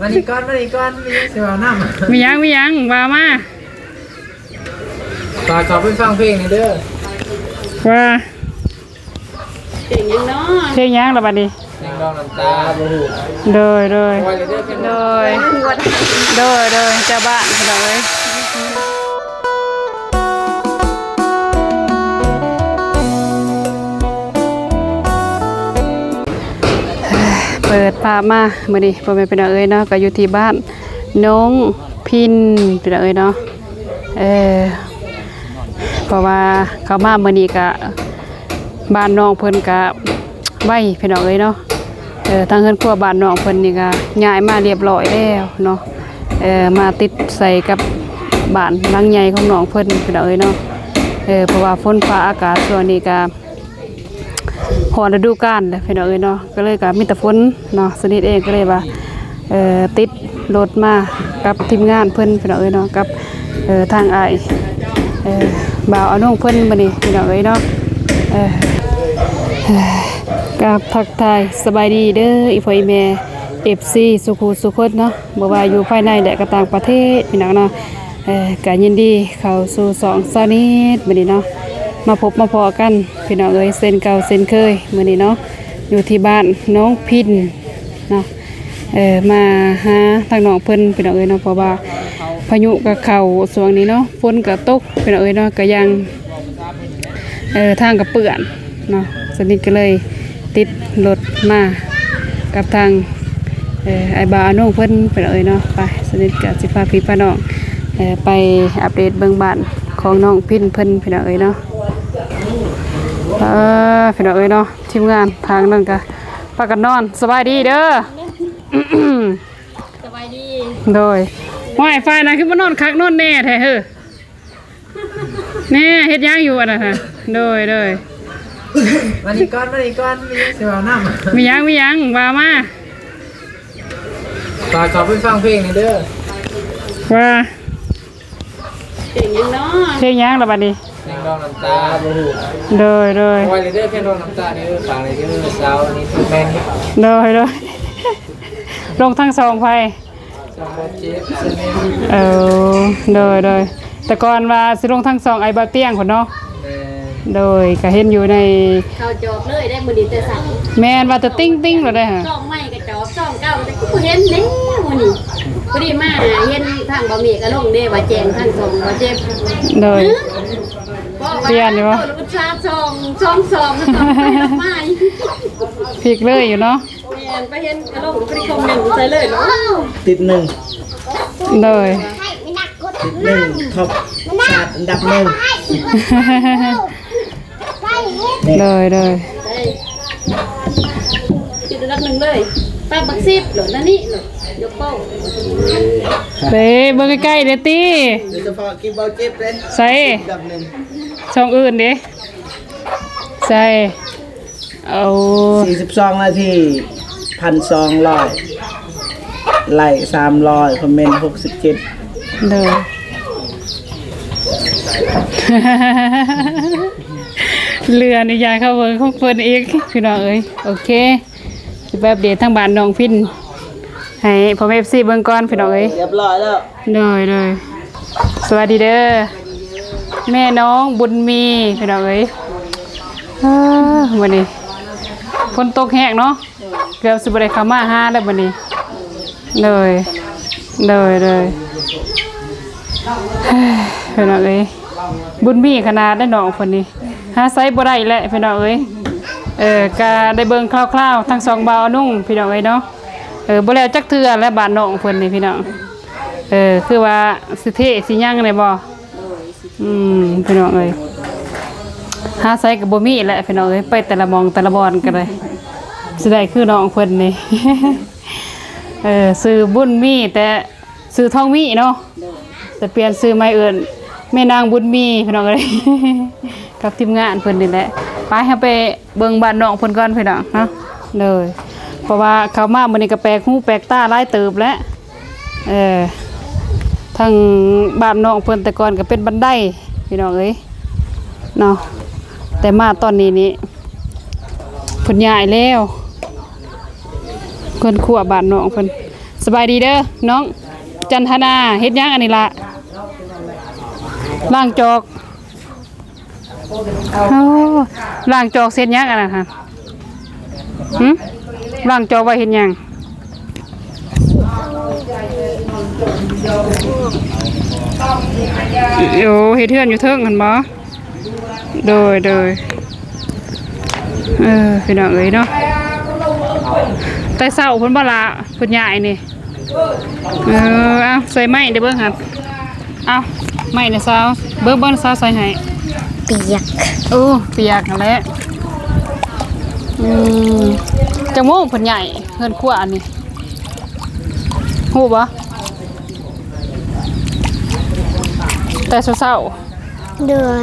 ມານີ້ກ່ອນ ມານີ້ກ່ອນ ມີຫຍັງຊິເວົ້ານຳ. ມີຫຍັງ ມີຫຍັງ ວ່າມາ. ຝາກເຂົາໄປຟັງເພງແດ່ເດີ. ວ່າ ເພງຫຍັງເນາະ? ເພງຫຍັງລະບັດນີ້? ເພງດອງນ້ຳຕາ ບໍ່ຮູ້. ໂດຍ ໂດຍ ໂດຍ ໂດຍ ເຈົ້າບ້ານພີ່ນ້ອງເອີຍ. ເປີດພາບມາມື້ນີ້ ພໍ່ແມ່ພີ່ນ້ອງເອີຍເນາະ ກໍຢູ່ທີ່ບ້ານໜອງພິນ ພີ່ນ້ອງເອີຍເນາະ. ເອີ ເພາະວ່າເຂົ້າມາມື້ນີ້ກະ ບ້ານນ້ອງເພິ່ນກະໄວພີ່ນ້ອງເອີຍເນາະ. ເອີ ທາງເຮືອນຄົວບ້ານນ້ອງເພິ່ນນີ້ກະຍ້າຍມາລຽບລ້ອຍແລ້ວເນາະ. ເອີ ມາຕິດໃສ່ກັບບ້ານຫຼັງໃຫຍ່ຂອງນ້ອງເພິ່ນພີ່ນ້ອງເອີຍເນາະ. ເອີ ເພາະວ່າຝົນຟ້າອາກາດຊ່ວງນີ້ກະ ຮອດລະດູການແລ້ວພີ່ນ້ອງເອີຍເນາະ ກໍເລີຍກໍມີແຕ່ຝົນເນາະ. ສະນິດເອງກໍເລີຍວ່າ ເອີ ຕິດລົດມາກັບທີມງານເພິ່ນພີ່ນ້ອງເອີຍເນາະ ກັບ ເອີ ທາງອ້າຍ ເອີ ບ່າວອານົງເພິ່ນມື້ນີ້ພີ່ນ້ອງເອີຍເນາະ. ເອີ ກາບທັກທາຍສະບາຍດີເດີ ອີ່ພໍ່ອີ່ແມ່ ເອັຟຊີ ສູ່ຄູ່ສູ່ຄົນເນາະ ບໍ່ວ່າຢູ່ພາຍໃນ ແລະ ກໍຕ່າງປະເທດພີ່ນ້ອງເນາະ. ເອີ ກະຍິນດີເຂົ້າສູ່ຊ່ອງຊາວນິດມື້ນີ້ເນາະ ມາພົບມາພໍ້ກັນພີ່ນ້ອງເອີຍ ເຊັ່ນເກົ່າເຊັ່ນເຄີຍມື້ນີ້ເນາະ ຢູ່ທີ່ບ້ານໜອງພິນເນາະ. ເອີ ມາຫາທາງນ້ອງເພິ່ນພີ່ນ້ອງເອີຍເນາະ ເພາະວ່າພາຍຸກະເຂົ້າຊ່ວງນີ້ເນາະ ຝົນກະຕົກພີ່ນ້ອງເອີຍເນາະ ກະຍັງ ເອີ ທາງກະເປື້ອນເນາະ. ສະນິດກໍເລີຍຕິດລົດມາກັບທາງ ເອີ ອ້າຍບ່າວອານົງເພິ່ນພີ່ນ້ອງເອີຍເນາະ. ໄປ ສະນິດກໍຊິພາພີ່ພານ້ອງ ເອີ ໄປອັບເດດເບິ່ງບ້ານຂອງນ້ອງພິນເພິ່ນພີ່ນ້ອງເອີຍເນາະ. ເອີ ພີ່ນ້ອງເອີຍເນາະ ທີມງານທາງນັ້ນກໍພາກັນນອນ. ສະບາຍດີເດີ. ສະບາຍດີ. ໂດຍ. ຫ້ວຍ ຝ່າຍນັ້ນຄືມານອນຄັກນອນແນ່ແທ້ເຮີ. ແນ່ ເຮັດຫຍັງຢູ່ອັນນັ້ນນະ? ໂດຍ ໂດຍ. ມານີ້ກ່ອນ ມານີ້ກ່ອນ ມີຫຍັງຊິເວົ້ານຳ. ມີຫຍັງ ມີຫຍັງ ວ່າມາ. ຝາກເຂົາໄປຟັງເພງແດ່ເດີ. ວ່າ ເພງຫຍັງເນາະ? ເພງຫຍັງລະບັດນີ້? ເພງດອງນ້ຳຕາ ບໍ່ຮູ້. ໂດຍ ໂດຍ. ໄວ້ເລີຍເດີ ເພງດອງນ້ຳຕາເດີ ຝາກເລີຍເດີ ສາວນີ້ແມ່ນ. ໂດຍ ໂດຍ. ລົງທັງສອງໃຜ? ເອີ ໂດຍ ໂດຍ. ແຕ່ກ່ອນວ່າຊິລົງທັງສອງອ້າຍບ່າວຕຽງພຸ້ນເນາະ. ແມ່ນ. ໂດຍ ກະເຫັນຢູ່ໃນ ເຂົ້າຈອກເລີຍໄດ໋ມື້ນີ້ແຕ່ເຊົ້າ. ແມ່ນ ວ່າແຕ່ຕິ່ງໆໂລດໄດ໋ຫະ. ຊ່ອງໃໝ່ກະຈອກ ຊ່ອງເກົ່າກະບໍ່ເຫັນເດ້ມື້ນີ້. ພໍດີມາເຫັນທາງບ່າວເມກະລົງເດ້ ວ່າແຈ້ງທັງສອງ ບ່າວເຈັບ. ໂດຍ. ຮຶ? ປ່ຽນຢູ່ບໍ່? ອຸດສາສອງ ສອງ ສອງ ແລ້ວກໍໄປດອກໄມ້. ພິກເລີຍຢູ່ເນາະ. ແມ່ນ ໄປເຫັນກະລົງ ໄປຄອມເມັນໃສ່ເລີຍເນາະ. ຕິດໜຶ່ງ. ໂດຍ. ຕິດໜຶ່ງ ທັອບຊາດອັນດັບໜຶ່ງ. ໂດຍ ໂດຍ. ຕິດອັນດັບໜຶ່ງເລີຍ. ປາກບັກສິບໂລດ ນັ້ນນີ້ໂລດ ຍົກໂປ້. ເອີ ເບິ່ງໃກ້ໆເດ້ຕິ. ໂດຍສະເພາະກິນເບົາເຈັບເດ້. ໃສ່ ອັນດັບໜຶ່ງ. ຊ່ອງອື່ນເດ້. ໃສ່. ໂອ້ ສີ່ສິບສອງນາທີ ພັນສອງຮ້ອຍ ໄລຄ໌ສາມຮ້ອຍ ຄອມເມັນຫົກສິບເຈັດ. ໂດຍ. ເຫຼືອອະນຸຍາດເຂົ້າເບິ່ງຂອງເພິ່ນອີກພີ່ນ້ອງເອີຍ. ໂອເຄ ຊິໄປອັບເດດທາງບ້ານນ້ອງພິນໃຫ້ພໍ່ແມ່ເອັຟຊີເບິ່ງກ່ອນພີ່ນ້ອງເອີຍ. ຮຽບຮ້ອຍແລ້ວ. ໂດຍ ໂດຍ. ສະຫວັດດີເດີ ແມ່ນ້ອງບຸນມີພີ່ນ້ອງເອີຍ. ເອີ ມື້ນີ້ຝົນຕົກແຮງເນາະ ເກືອບຊິບໍ່ໄດ້ເຂົ້າມາຫາແລ້ວມື້ນີ້. ໂດຍ ໂດຍ ໂດຍ. ພີ່ນ້ອງເອີຍ ບຸນມີຂະໜາດເດ້ນ້ອງເພິ່ນນີ້ ຫາໃສບໍ່ໄດ້ແຫຼະພີ່ນ້ອງເອີຍ. ເອີ ກະໄດ້ເບິ່ງຄາວໆທັງສອງບ່າວອານຸງພີ່ນ້ອງເອີຍເນາະ. ເອີ ບໍ່ແລ້ວຈັກເທື່ອແຫຼະບ້ານນ້ອງເພິ່ນນີ້ພີ່ນ້ອງ. ເອີ ຄືວ່າຊິເທຊິຫຍັງແດ່ບໍ່? ອືມ ພີ່ນ້ອງເອີຍ ຫາໃສກໍບໍ່ມີແຫຼະພີ່ນ້ອງເອີຍ ໄປແຕ່ລະໝ່ອງແຕ່ລະບ່ອນກໍໄດ້ ຊິໄດ້ຄືນ້ອງເພິ່ນນີ້. ເອີ ຊື່ບຸນມີ ແຕ່ຊື່ທອງມີເນາະ ແຕ່ປ່ຽນຊື່ໃໝ່ເອີ້ນແມ່ນາງບຸນມີພີ່ນ້ອງເອີຍ ກັບທີມງານເພິ່ນນີ້ແຫຼະ. ໄປ ເຮົາໄປເບິ່ງບ້ານນ້ອງເພິ່ນກ່ອນພີ່ນ້ອງເນາະ. ໂດຍ. ເພາະວ່າເຂົ້າມາມື້ນີ້ກໍແປກຫູແປກຕາຫຼາຍເຕີບແຫຼະ. ເອີ ທາງບ້ານນ້ອງເພິ່ນແຕ່ກ່ອນກໍເປັນບັນໄດພີ່ນ້ອງເອີຍເນາະ ແຕ່ມາຕອນນີ້ນີ້ເພິ່ນຍ້າຍແລ້ວ ເຮືອນຄົວບ້ານນ້ອງເພິ່ນ. ສະບາຍດີເດີນ້ອງຈັນທະນາ ເຮັດຫຍັງອັນນີ້ລະ? ລ້າງຈອກ. ໂອ້ ລ້າງຈອກເຮັດຫຍັງອັນນັ້ນຫັ້ນ? ຫຶ? ລ້າງຈອກໄວ້ເຮັດຫຍັງ? ໂອ້ ເຮັດເຮືອນຢູ່ເທິງຫັ້ນບໍ່? ໂດຍ ໂດຍ ເອີ ພີ່ນ້ອງເອີຍເນາະ ແຕ່ເຊົ້າພຸ້ນບໍ່ລະ ເພິ່ນຍ້າຍນີ້? ເອີ ເອົາໃສ່ໄມ້ເດີເບິ່ງຫັ້ນ ເອົາໄມ້ນະສາວ ເບິ່ງ ເບິ່ງນະສາວໃສ່ໃຫ້ ປຽກ ໂອ້ ປຽກຫັ້ນແຫຼະ ອືມ ຈັກໂມງເພິ່ນຍ້າຍເຮືອນຄົວອັນນີ້ ຮູ້ບໍ່? ແຕ່ເຊົ້າໆ ໂດຍ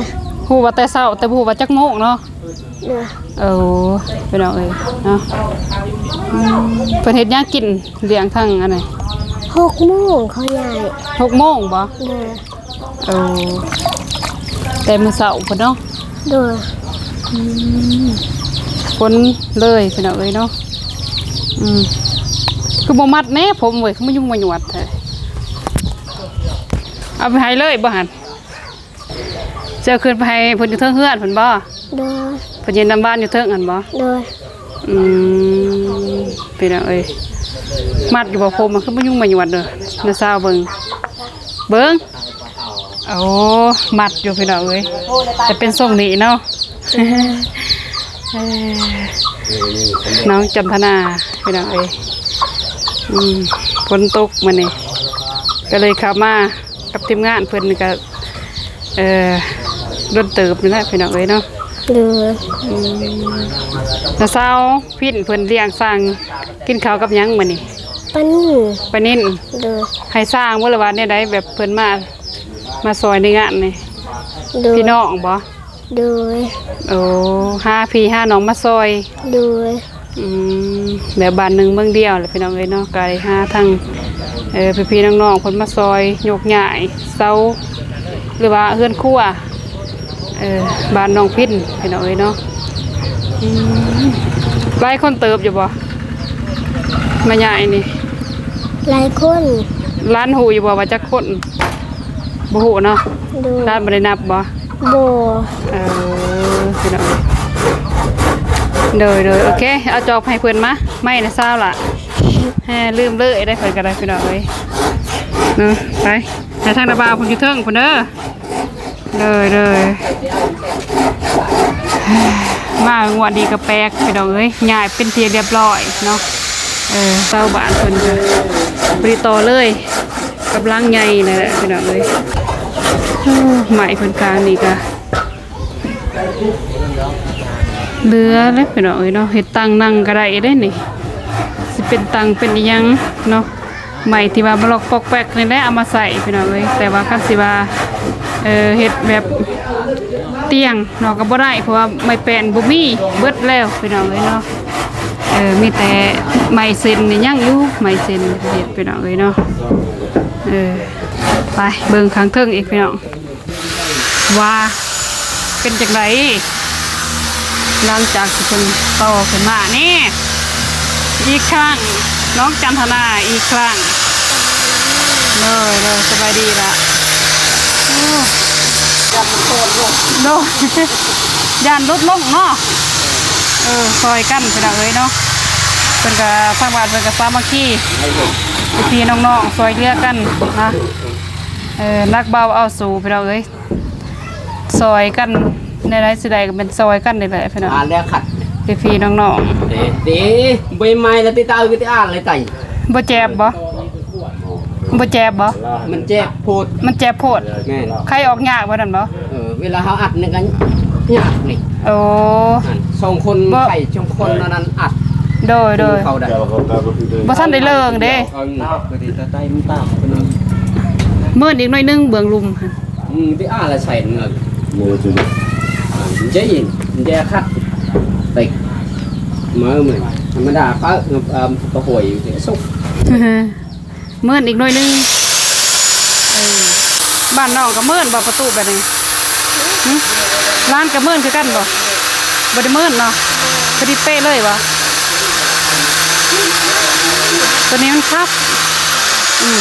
ຮູ້ວ່າແຕ່ເຊົ້າ ແຕ່ບໍ່ຮູ້ວ່າຈັກໂມງເນາະ ໂດຍ ເອີ ພີ່ນ້ອງເອີຍເນາະ ອືມ ເພິ່ນເຮັດຫຍັງກິນລ້ຽງທັງອັນນັ້ນ? ຫົກໂມງເຂົາຍ້າຍ ຫົກໂມງບໍ່? ໂດຍ ເອີ ແຕ່ມື້ເຊົ້າພຸ້ນເນາະ ໂດຍ ອືມ ຝົນເລີຍພີ່ນ້ອງເອີຍເນາະ ອືມ ຄືບໍ່ມັດແດ່ຜົມເວີຍ ຄືມາຍຸງມາຍວດແທ້ ເອົາໄປໃຫ້ເລີຍບໍ່ຫັ້ນ? ເຈົ້າຂຶ້ນໄປໃຫ້ເພິ່ນຢູ່ເທິງເຮືອນພຸ້ນບໍ່? ໂດຍ ເພິ່ນເຮັດນ້ຳຫວານຢູ່ເທິງຫັ້ນບໍ່? ໂດຍ ອືມ ພີ່ນ້ອງເອີຍ ມັດຢູ່ບໍ່ຜົມ ມັນຄືມາຍຸງມາຍວດເດີ ນ້າສາວເບິ່ງ ເບິ່ງ ໂອ້ ມັດຢູ່ພີ່ນ້ອງເອີຍ ແຕ່ເປັນຊົງນີ້ເນາະ ເອີ ນ້ອງຈັນທະນາພີ່ນ້ອງເອີຍ ອືມ ຝົນຕົກມື້ນີ້ ກໍເລີຍເຂົ້າມາ ກັບທີມງານເພິ່ນນີ້ກໍ ເອີ ດົນເຕີບນີ້ແຫຼະພີ່ນ້ອງເອີຍເນາະ ໂດຍ ອືມ ນ້າສາວພິນເພິ່ນລ້ຽງສັງ ກິນເຂົ້າກັບຫຍັງມື້ນີ້? ປານິນ ປານິນ ໂດຍ ໃຫ້ສ້າງບໍ່ ຫຼືວ່າແນວໃດ ແບບເພິ່ນມາ ມາຊ່ອຍໃນງານນີ້? ໂດຍ ພີ່ນ້ອງບໍ່? ໂດຍ ໂອ້ ຫາພີ່ຫານ້ອງມາຊ່ອຍ ໂດຍ ອືມ ແບບບ້ານໜຶ່ງເມືອງດຽວແຫຼະພີ່ນ້ອງເອີຍເນາະ ກໍໄດ້ຫາທັງ ເອີ ພີ່ໆນ້ອງໆເພິ່ນມາຊ່ອຍຍົກຍ້າຍເສົາ ຫຼືວ່າເຮືອນຄົວ ເອີ ບ້ານນ້ອງພິນພີ່ນ້ອງເອີຍເນາະ ອືມ ຫຼາຍຄົນເຕີບຢູ່ບໍ່ ມາຍ້າຍນີ້? ຫຼາຍຄົນ ຫຼານຮູ້ຢູ່ບໍ່ວ່າຈັກຄົນ? ບໍ່ຮູ້ເນາະ ໂດຍ ຫຼານບໍ່ໄດ້ນັບບໍ່? ບໍ່ ເອີ ພີ່ນ້ອງ ໂດຍ ໂດຍ ໂອເຄ ເອົາຈອກໃຫ້ເພິ່ນມາ ໄມ້ນະຊາວລະ ແຮ ລືມເລີຍໄດ້ ເພິ່ນກໍໄດ້ພີ່ນ້ອງເອີຍ ເນາະ ໄປ ໃຫ້ທາງນ້າບ່າວເພິ່ນຢູ່ເທິງພຸ້ນເດີ ໂດຍ ໂດຍ ມາງວດນີ້ກໍແປກພີ່ນ້ອງເອີຍ ຍ້າຍເປັນທີ່ຮຽບຮ້ອຍເນາະ ເອີ ຊາວບ້ານເພິ່ນກໍບໍ່ໄດ້ຕໍ່ເລີຍ ກັບຫຼັງໃຫຍ່ນັ້ນແຫຼະພີ່ນ້ອງເອີຍ ໂອ້ ໄມ້ເພິ່ນກາງນີ້ກະເຫຼືອແລ້ວພີ່ນ້ອງເອີຍເນາະ ເຮັດຕັ່ງນັ່ງກໍໄດ້ເດ້ນີ້ ຊິເປັນຕັ່ງເປັນອີ່ຫຍັງເນາະ ໄມ້ທີ່ວ່າມາລັອກປອກແປກນີ້ແຫຼະເອົາມາໃສ່ພີ່ນ້ອງເອີຍ ແຕ່ວ່າຄັນຊິວ່າ ເອີ ເຮັດແບບຕຽງເນາະ ກໍບໍ່ໄດ້ ເພາະວ່າໄມ້ແປ້ນບໍ່ມີ ເບິດແລ້ວພີ່ນ້ອງເອີຍເນາະ ເອີ ມີແຕ່ໄມ້ເຊັນນີ້ຍັງຢູ່ ໄມ້ເຊັນເຮັດພີ່ນ້ອງເອີຍເນາະ ເອີ ໄປເບິ່ງຂ້າງເທິງອີກພີ່ນ້ອງ ວ່າເປັນຈັ່ງໃດ ຫຼັງຈາກທີ່ເພິ່ນຕໍ່ຂຶ້ນມານີ້ ອີກຄັ້ງ ນ້ອງຈັນທະນາອີກຄັ້ງ ໂດຍ ໂດຍ ສະບາຍດີລະ ໂອ້ ໂດຍ ຢ້ານຫຼຸດລົງເນາະ ເອີ ຊ່ອຍກັນພີ່ນ້ອງເອີຍເນາະ ເພິ່ນກະ ທາງບ້ານເພິ່ນກະສາມັກຄີ ພີ່ນ້ອງໆ ຊ່ອຍເຫຼືອກັນນະ ເອີ ໜັກເບົາເອົາສູ້ພີ່ນ້ອງເອີຍ ຊ່ອຍກັນ ແນວໃດຊິໄດ້ກໍແມ່ນຊ່ອຍກັນນີ້ແຫຼະພີ່ນ້ອງ ອ່ານແລ້ວຂັດ ພີ່ໆນ້ອງໆ ເດ້ ເດ້ ໃບໄມ້ລະຕິດຕາ ຄືຕິອ່ານເລີຍໄຕ ບໍ່ເຈັບບໍ່? ບໍ່ເຈັບບໍ່? ມັນເຈັບໂພດ ມັນເຈັບໂພດ ແມ່ນ ໄຄອອກຍາກບໍ່ນັ້ນບໍ່? ເອີ ເວລາເຮົາອັດນີ້ກໍຍາກນີ້ ໂອ້ ອັນສອງຄົນ ບໍ່ ໄຄສອງຄົນອັນນັ້ນອັດ ໂດຍ ໂດຍ ເຂົ້າໄດ້ ບໍ່ທັນໄດ້ເລີງເດ້ ເອີ ມື້ນີ້ກໍໄດ້ມັນຕາມ ເມີນອີກໜ້ອຍໜຶ່ງເບື້ອງລຸ່ມ ອືມ ໄປອາລະໃສ່ເງິນ ໂມຈຸ ເຈ ເຈຂັດ ໄປ ມາເມືອນ ທຳມະດາ ປະ ເອີ ປະໂຫຍ ສຸກ ເມີນອີກໜ້ອຍໜຶ່ງ ເອີ ບ້ານນ້ອງກໍເມີນບໍ່ ປະຕູແບບນີ້? ຫຶ? ຮ້ານກໍເມີນຄືກັນບໍ່? ບໍ່ໄດ້ເມີນເນາະ ພໍດີເປະເລີຍບໍ່? ຕົວນີ້ມັນຄັບ ອືມ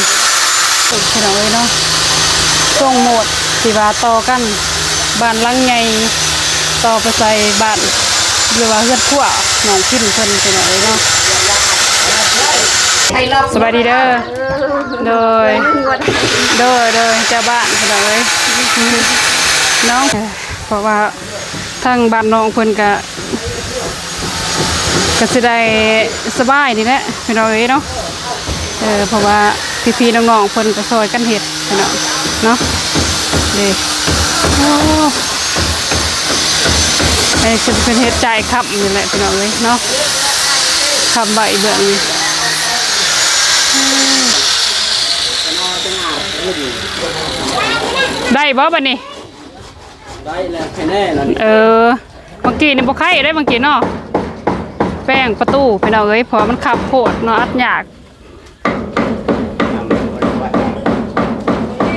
ໂອ້ ພີ່ນ້ອງເອີຍເນາະ ຊົງໂມດທີ່ວ່າຕໍ່ກັນ ບ້ານຫຼັງໃຫຍ່ ຕໍ່ໄປໃສ່ບ້ານ ຫຼືວ່າເຮືອນຄົວນ້ອງພິນເພິ່ນ ພີ່ນ້ອງເອີຍເນາະ. ສະບາຍດີເດີ. ໂດຍ ໂດຍ ໂດຍ ເຈົ້າບ້ານ ພີ່ນ້ອງເອີຍເນາະ ເພາະວ່າ ທາງບ້ານນ້ອງເພິ່ນກະ ກະຊິໄດ້ສະບາຍນີ້ແຫຼະ ພີ່ນ້ອງເອີຍເນາະ. ເອີ ເພາະວ່າພີ່ໆນ້ອງໆເພິ່ນກະຊ່ອຍກັນເຮັດ ພີ່ນ້ອງເນາະ. ເດ້ ໂອ້ ອັນນີ້ເພິ່ນເຮັດຈ່າຍຄ່ຳນີ້ແຫຼະ ພີ່ນ້ອງເອີຍເນາະ ຄ້ຳໄວ້ເບື້ອງນີ້. ໄດ້ບໍ່ບັດນີ້? ໄດ້ແລ້ວ ແຄ່ແນ່ນັ້ນ. ເອີ ບາງກີ້ນີ້ບໍ່ໄຄໄດ້ ບາງກີ້ເນາະ ແປ້ງປະຕູ ພີ່ນ້ອງເອີຍ ເພາະວ່າມັນຄັບໂພດເນາະ ອັດຍາກ.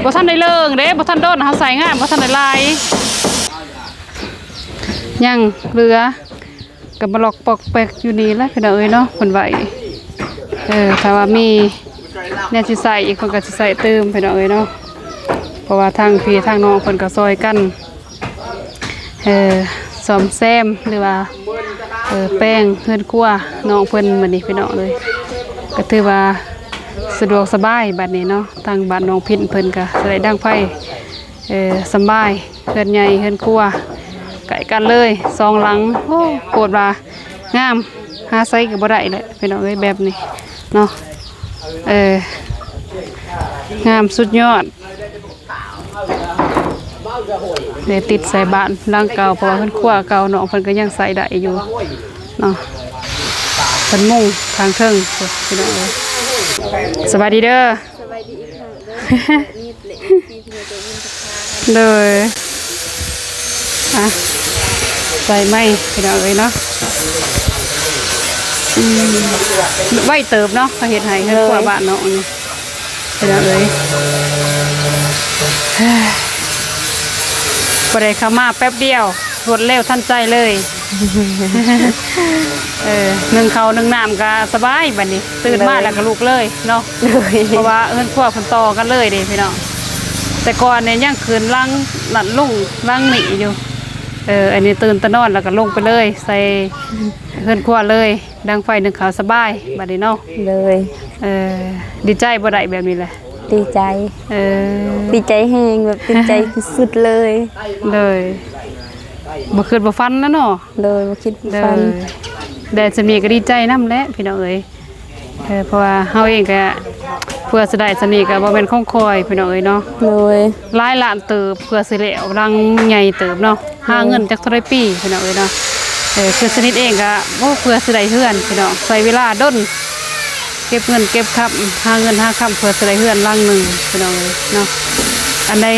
ບໍ່ທັນໄດ້ເລີງເດ້ ບໍ່ທັນດົນ ເຮົາໃສ່ງານ ບໍ່ທັນໄດ້ຫຼາຍ ຍັງເຫຼືອ ກະມາລັອກປອກແປກຢູ່ນີ້ແຫຼະ ພີ່ນ້ອງເອີຍເນາະ ເພິ່ນໄວ້. ເອີ ຖ້າວ່າມີແນວຊິໃສ່ອີກ ເພິ່ນກະຊິໃສ່ຕື່ມ ພີ່ນ້ອງເອີຍເນາະ ເພາະວ່າທາງພີ່ທາງນ້ອງເພິ່ນກະຊ່ອຍກັນ ເອີ ສ້ອມແຊມ ຫຼືວ່າ ເອີ ແປງເຮືອນຄົວນ້ອງເພິ່ນບັດນີ້ ພີ່ນ້ອງເອີຍ. ກະຖືວ່າສະດວກສະບາຍບັດນີ້ເນາະ ທາງບ້ານນ້ອງພິນເພິ່ນກະຊິໄດ້ດັງໄຟ ເອີ ສຳບາຍ ເຮືອນໃຫຍ່ເຮືອນຄົວໃກ້ກັນເລີຍສອງຫຼັງ. ໂອ້ ໂຄດວ່າງາມ ຫາໃສກະບໍ່ໄດ້ແຫຼະ ພີ່ນ້ອງເອີຍ ແບບນີ້ເນາະ. ເອີ ງາມສຸດຍອດ ໄດ້ຕິດໃສ່ບ້ານຫຼັງເກົ່າ ເພາະວ່າເຮືອນຄົວເກົ່ານ້ອງເພິ່ນກະຍັງໃຊ້ໄດ້ຢູ່ເນາະ. ເພິ່ນມຸງທາງເທິງ ພີ່ນ້ອງເອີຍ. ສະບາຍດີເດີ. ສະບາຍດີອີກຄັ້ງເດີ ມີແຫຼະ ເອັຟຊີ ເພິ່ນຈະຍິນທັກທາຍ. ໂດຍ ອ່ະ ໃສ່ໄມ້ ພີ່ນ້ອງເອີຍເນາະ. ອືມ ໄວເຕີບເນາະ ເຂົາເຮັດໃຫ້ເຮືອນຄົວ ໂດຍ ບ້ານເນາະ ພີ່ນ້ອງເອີຍ. ບໍ່ໄດ້ເຂົ້າມາແປັບດຽວ ລວດເລັວທັນໃຈເລີຍ. ເອີ ໜຶ້ງເຂົ້າໜຶ້ງນ້ຳກະສະບາຍ ບັດນີ້ຕື່ນມາແລ້ວກະລຸກເລີຍເນາະ. ໂດຍ ເພາະວ່າເຮືອນຄົວເພິ່ນຕໍ່ກັນເລີຍເດ້ ພີ່ນ້ອງ. ແຕ່ກ່ອນນີ້ຍັງຂຶ້ນຫຼັງນັ້ນລົງຫຼັງນີ້ຢູ່. ເອີ ອັນນີ້ຕື່ນແຕ່ນອນແລ້ວກະລົງໄປເລີຍ ໃສ່ເຮືອນຄົວເລີຍ ດັງໄຟໜຶ້ງເຂົ້າສະບາຍບັດນີ້ເນາະ. ໂດຍ ເອີ ດີໃຈບໍ່ໄດ້ແບບນີ້ແຫຼະ? ດີໃຈ. ເອີ ດີໃຈແຮງ ແບບດີໃຈສຸດໆເລີຍ. ໂດຍ ບໍ່ຄິດບໍ່ຝັນນະເນາະ. ໂດຍ ບໍ່ຄິດບໍ່ຝັນ. ໂດຍ ໄດ້ສ່ຳນີ້ກະດີໃຈນຳແຫຼະ ພີ່ນ້ອງເອີຍ. ເອີ ເພາະວ່າເຮົາເອງກະເພື່ອຊິໄດ້ສ່ຳນີ້ກະບໍ່ແມ່ນຂອງຂ້ອຍ ພີ່ນ້ອງເອີຍເນາະ. ໂດຍ ຫຼາຍລ້ານເຕີບເພື່ອຊິແລ້ວຫຼັງໃຫຍ່ເຕີບເນາະ. ຫາເງິນຈັກເທົ່າໃດປີ ພີ່ນ້ອງເອີຍເນາະ. ເອີ ຄືສະນິດເອງກະ ໂອ້ ເພື່ອຊິໄດ້ເຮືອນ ພີ່ນ້ອງ ໃຊ້ເວລາດົນ ເກັບເງິນເກັບຄຳ ຫາເງິນຫາຄຳ ເພື່ອຊິໄດ້ເຮືອນຫຼັງໜຶ່ງ ພີ່ນ້ອງເອີຍເນາະ. ອັນໃດ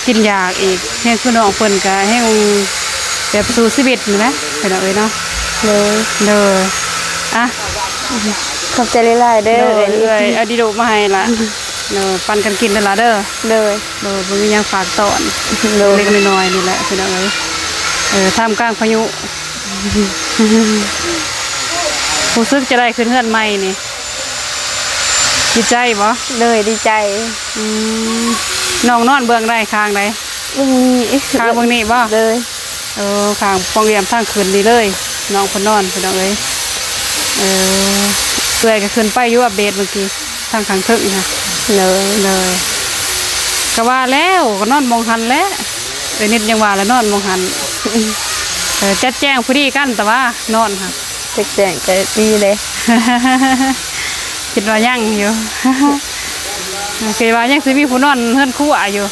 ກິນຢາກອີກ ແຮງຄືນ້ອງເພິ່ນກະແຮງແບບສູ້ຊີວິດນີ້ແຫຼະ ພີ່ນ້ອງເອີຍເນາະ. ໂດຍ ໂດຍ ອ່ະ ຂອບໃຈຫຼາຍໆເດີ. ໂດຍ ເອື້ອຍເອົາດີໂດມາໃຫ້ລະ. ໂດຍ ປັນກັນກິນເດີລະເດີ. ໂດຍ ໂດຍ ບໍ່ມີຫຍັງຝາກຕ້ອນ ໂດຍ ເລັກໆນ້ອຍໆນີ້ແຫຼະ ພີ່ນ້ອງເອີຍ. ເອີ ທ່າມກາງພາຍຸ ຮູ້ສຶກຈັ່ງໃດຂຶ້ນເຮືອນໃໝ່ນີ້? ດີໃຈບໍ່? ໂດຍ ດີໃຈ. ອືມ ນ້ອງນອນເບື້ອງໃດ ຂ້າງໃດ? ເບື້ອງນີ້. ຂ້າງເບື້ອງນີ້ບໍ່? ໂດຍ. ເອີ ຂ້າງປ່ອງແອ້ມທາງຂຶ້ນນີ້ເລີຍ ນ້ອງເພິ່ນນອນ ພີ່ນ້ອງເອີຍ. ເອີ ເອື້ອຍກະຂຶ້ນໄປຢູ່ ອັບເດດມື້ກີ້ ທາງຂ້າງເທິງຫັ້ນ. ໂດຍ ໂດຍ ກະວ່າແລ້ວ ກະນອນໝ່ອງຫັ້ນແຫຼະ. ເອື້ອຍນິດຍັງວ່າລະ ນອນໝ່ອງຫັ້ນ. ເອີ ຈັດແຈງພໍດີກັນ ແຕ່ວ່ານອນຫັ້ນ ຈັດແຈງກະດີເດ້. ຄິດວ່າຍັງຢູ່ ຄິດວ່າຍັງຊິມີຜູ້ນອນເຮືອນຄົວຢູ່.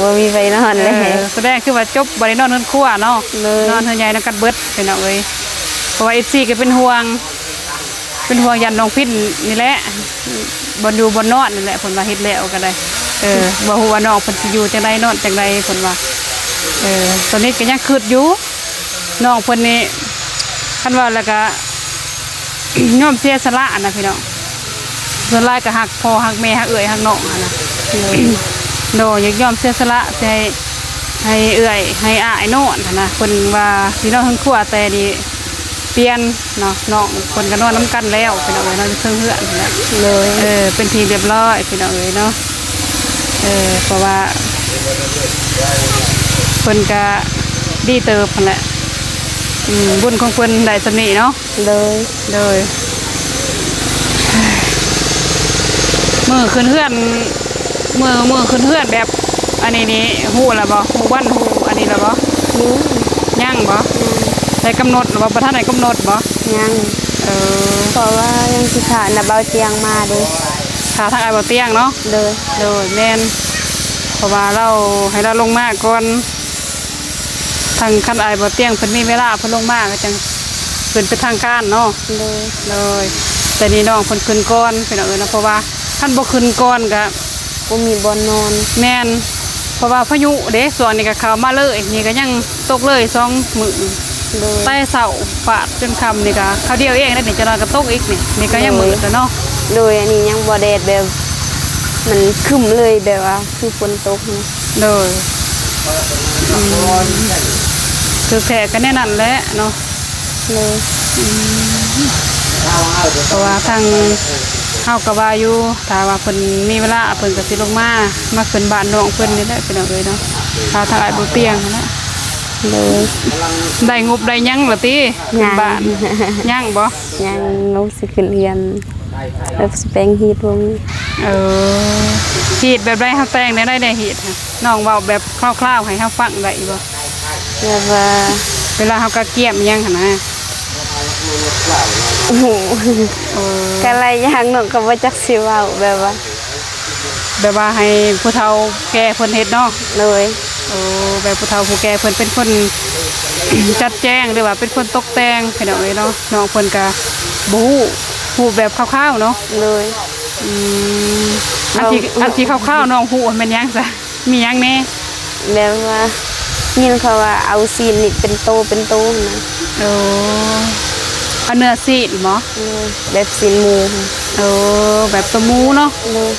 ບໍ່ມີໃຜນອນເດ້. ເອີ ສະແດງຄືວ່າຈົບ ບໍ່ໄດ້ນອນເຮືອນຄົວເນາະ. ໂດຍ ນອນເຮືອນໃຫຍ່ນຳກັນເບິດ ພີ່ນ້ອງເອີຍ. ເພາະວ່າເອັຟຊີກະເປັນຫ່ວງ ເປັນຫ່ວງຢ້ານນ້ອງພິນນີ້ແຫຼະ ບ່ອນຢູ່ບ່ອນນອນນີ້ແຫຼະ ເພິ່ນວ່າເຮັດແລ້ວກະໄດ້. ເອີ ບໍ່ຮູ້ວ່ານ້ອງເພິ່ນຊິຢູ່ຈັ່ງໃດ ນອນຈັ່ງໃດ ເພິ່ນວ່າ. ເອີ ຕອນນີ້ກະຍັງຄຶດຢູ່ ນ້ອງເພິ່ນນີ້ ຄັນເວົ້າແລ້ວກະຍອມເສຍສະຫຼະນະ ພີ່ນ້ອງ. ສ່ວນຫຼາຍກະຮັກພໍ່ຮັກແມ່ ຮັກເອື້ອຍຮັກນ້ອງຫັ້ນນະ. ໂດຍ ໂດຍ ຢາກຍອມເສຍສະຫຼະ ຊິໃຫ້ ໃຫ້ເອື້ອຍໃຫ້ອ້າຍນອນຫັ້ນນະ. ເພິ່ນວ່າຊິນອນເຮືອນຄົວ ແຕ່ນີ້ ປ່ຽນເນາະ ນ້ອງເພິ່ນກໍນອນນຳກັນແລ້ວ ພີ່ນ້ອງເອີຍເນາະ ຢູ່ເທິງເຮືອນຫັ້ນແຫຼະ ໂດຍ ເອີ ເປັນທີ່ຮຽບຮ້ອຍ ພີ່ນ້ອງເອີຍເນາະ ເອີ ເພາະວ່າເພິ່ນກໍດີເຕີບຫັ້ນແຫຼະ ອືມ ບຸນຂອງເພິ່ນໄດ້ສ່ຳນີ້ເນາະ ໂດຍ ໂດຍ ມື້ຂຶ້ນເຮືອນ ມື້ ມື້ຂຶ້ນເຮືອນແບບ ອັນນີ້ນີ້ຮູ້ແລ້ວບໍ່? ຮູ້ວັນຮູ້ອັນນີ້ແລ້ວບໍ່? ຍັງ ຍັງບໍ່? ອືມ ໄດ້ກຳນົດແລ້ວບໍ່? ບໍ່ທັນໄດ້ກຳນົດບໍ່? ຍັງ ເອີ ເພາະວ່າຍັງຊິຖ້ານະບ່າວຕຽງມາເດ້ ຖ້າທາງອ້າຍບ່າວຕຽງເນາະ ໂດຍ ໂດຍ ແມ່ນ ເພາະວ່າລາວ ໃຫ້ລາວລົງມາກ່ອນ ທາງ ຄັນອ້າຍບ່າວຕຽງເພິ່ນມີເວລາເພິ່ນລົງມາກໍຈັ່ງເປັນ ເປັນທາງການເນາະ ໂດຍ ໂດຍ ແຕ່ນີ້ນ້ອງເພິ່ນຂຶ້ນກ່ອນ ພີ່ນ້ອງເອີຍເນາະ ເພາະວ່າຄັນບໍ່ຂຶ້ນກ່ອນກໍ ບໍ່ມີບ່ອນນອນ ແມ່ນ ເພາະວ່າພາຍຸເດ້ ຊ່ວງນີ້ກໍເຂົ້າມາເລີຍ ນີ້ກໍຍັງຕົກເລີຍສອງມື້ ໂດຍ ແຕ່ເຊົ້າຟາດຈົນຄ່ຳນີ້ກໍຄາວດຽວເອງເດ້ ນີ້ຈັກໜ່ອຍກໍຕົກອີກນີ້ ນີ້ກໍຍັງມືດແລ້ວເນາະ ໂດຍ ອັນນີ້ຍັງບໍ່ແດດແບບ ມັນຄຶ້ມເລີຍ ແບບວ່າຄືຝົນຕົກຫັ້ນ ໂດຍ ອືມ ຖືກແທ້ກໍແນວນັ້ນແຫຼະເນາະ ໂດຍ ອືມ ເພາະວ່າທາງເຮົາກໍວ່າຢູ່ ຖ້າວ່າເພິ່ນມີເວລາ ເພິ່ນກໍຊິລົງມາ ມາຂຶ້ນບ້ານນ້ອງເພິ່ນນີ້ແຫຼະ ພີ່ນ້ອງເອີຍເນາະ ຖ້າທາງອ້າຍບໍ່ຕຽງຫັ້ນແຫຼະ ໂດຍ ໄດ້ງົບໄດ້ຫຍັງລະຕິ? ຂຶ້ນບ້ານ ຍັງ ຍັງບໍ່? ຍັງ ລົງຊິຂຶ້ນເຮືອນ ແບບຊິແປງຮີດວົງ ເອີ ຮີດແບບໃດ? ເຮົາແຕ່ງແນວໃດແດ່ຮີດ? ນ້ອງເວົ້າແບບຄ່າວໆໃຫ້ເຮົາຟັງໄດ້ຢູ່ບໍ່? ແບບວ່າ ເວລາເຮົາກະກຽມອີ່ຫຍັງຫັ້ນນະ ໂອ້ໂຫ ເອີ ກະຫຼາຍຢ່າງເນາະ ກະບໍ່ຈັກຊິເວົ້າ ແບບວ່າ ແບບວ່າໃຫ້ຜູ້ເຖົ້າແກ່ເພິ່ນເຮັດເນາະ ໂດຍ ໂອ້ ແບບຜູ້ເຖົ້າຜູ້ແກ່ເພິ່ນເປັນຄົນຈັດແຈງ ຫຼືວ່າເປັນຄົນຕົກແຕ່ງ ພີ່ນ້ອງເອີຍເນາະ ນ້ອງເພິ່ນກະບໍ່ຮູ້ ຮູ້ແບບຄ່າວໆເນາະ ໂດຍ ອືມ ອັນທີ່ ເວົ້າ ອັນທີ່ຄ່າວໆນ້ອງຮູ້ຫັ້ນແມ່ນຫຍັງຊະ? ມີຫຍັງແດ່? ແບບວ່າຍິນເຂົາວ່າເອົາຊີ້ນນີ້ເປັນໂຕເປັນໂຕຫັ້ນນະ ໂອ້ ເອົາເນື້ອຊີ້ນບໍ? ໂດຍ ແບບຊີ້ນໝູ ໂອ້ ແບບຕົວໝູເນາະ ໂດຍ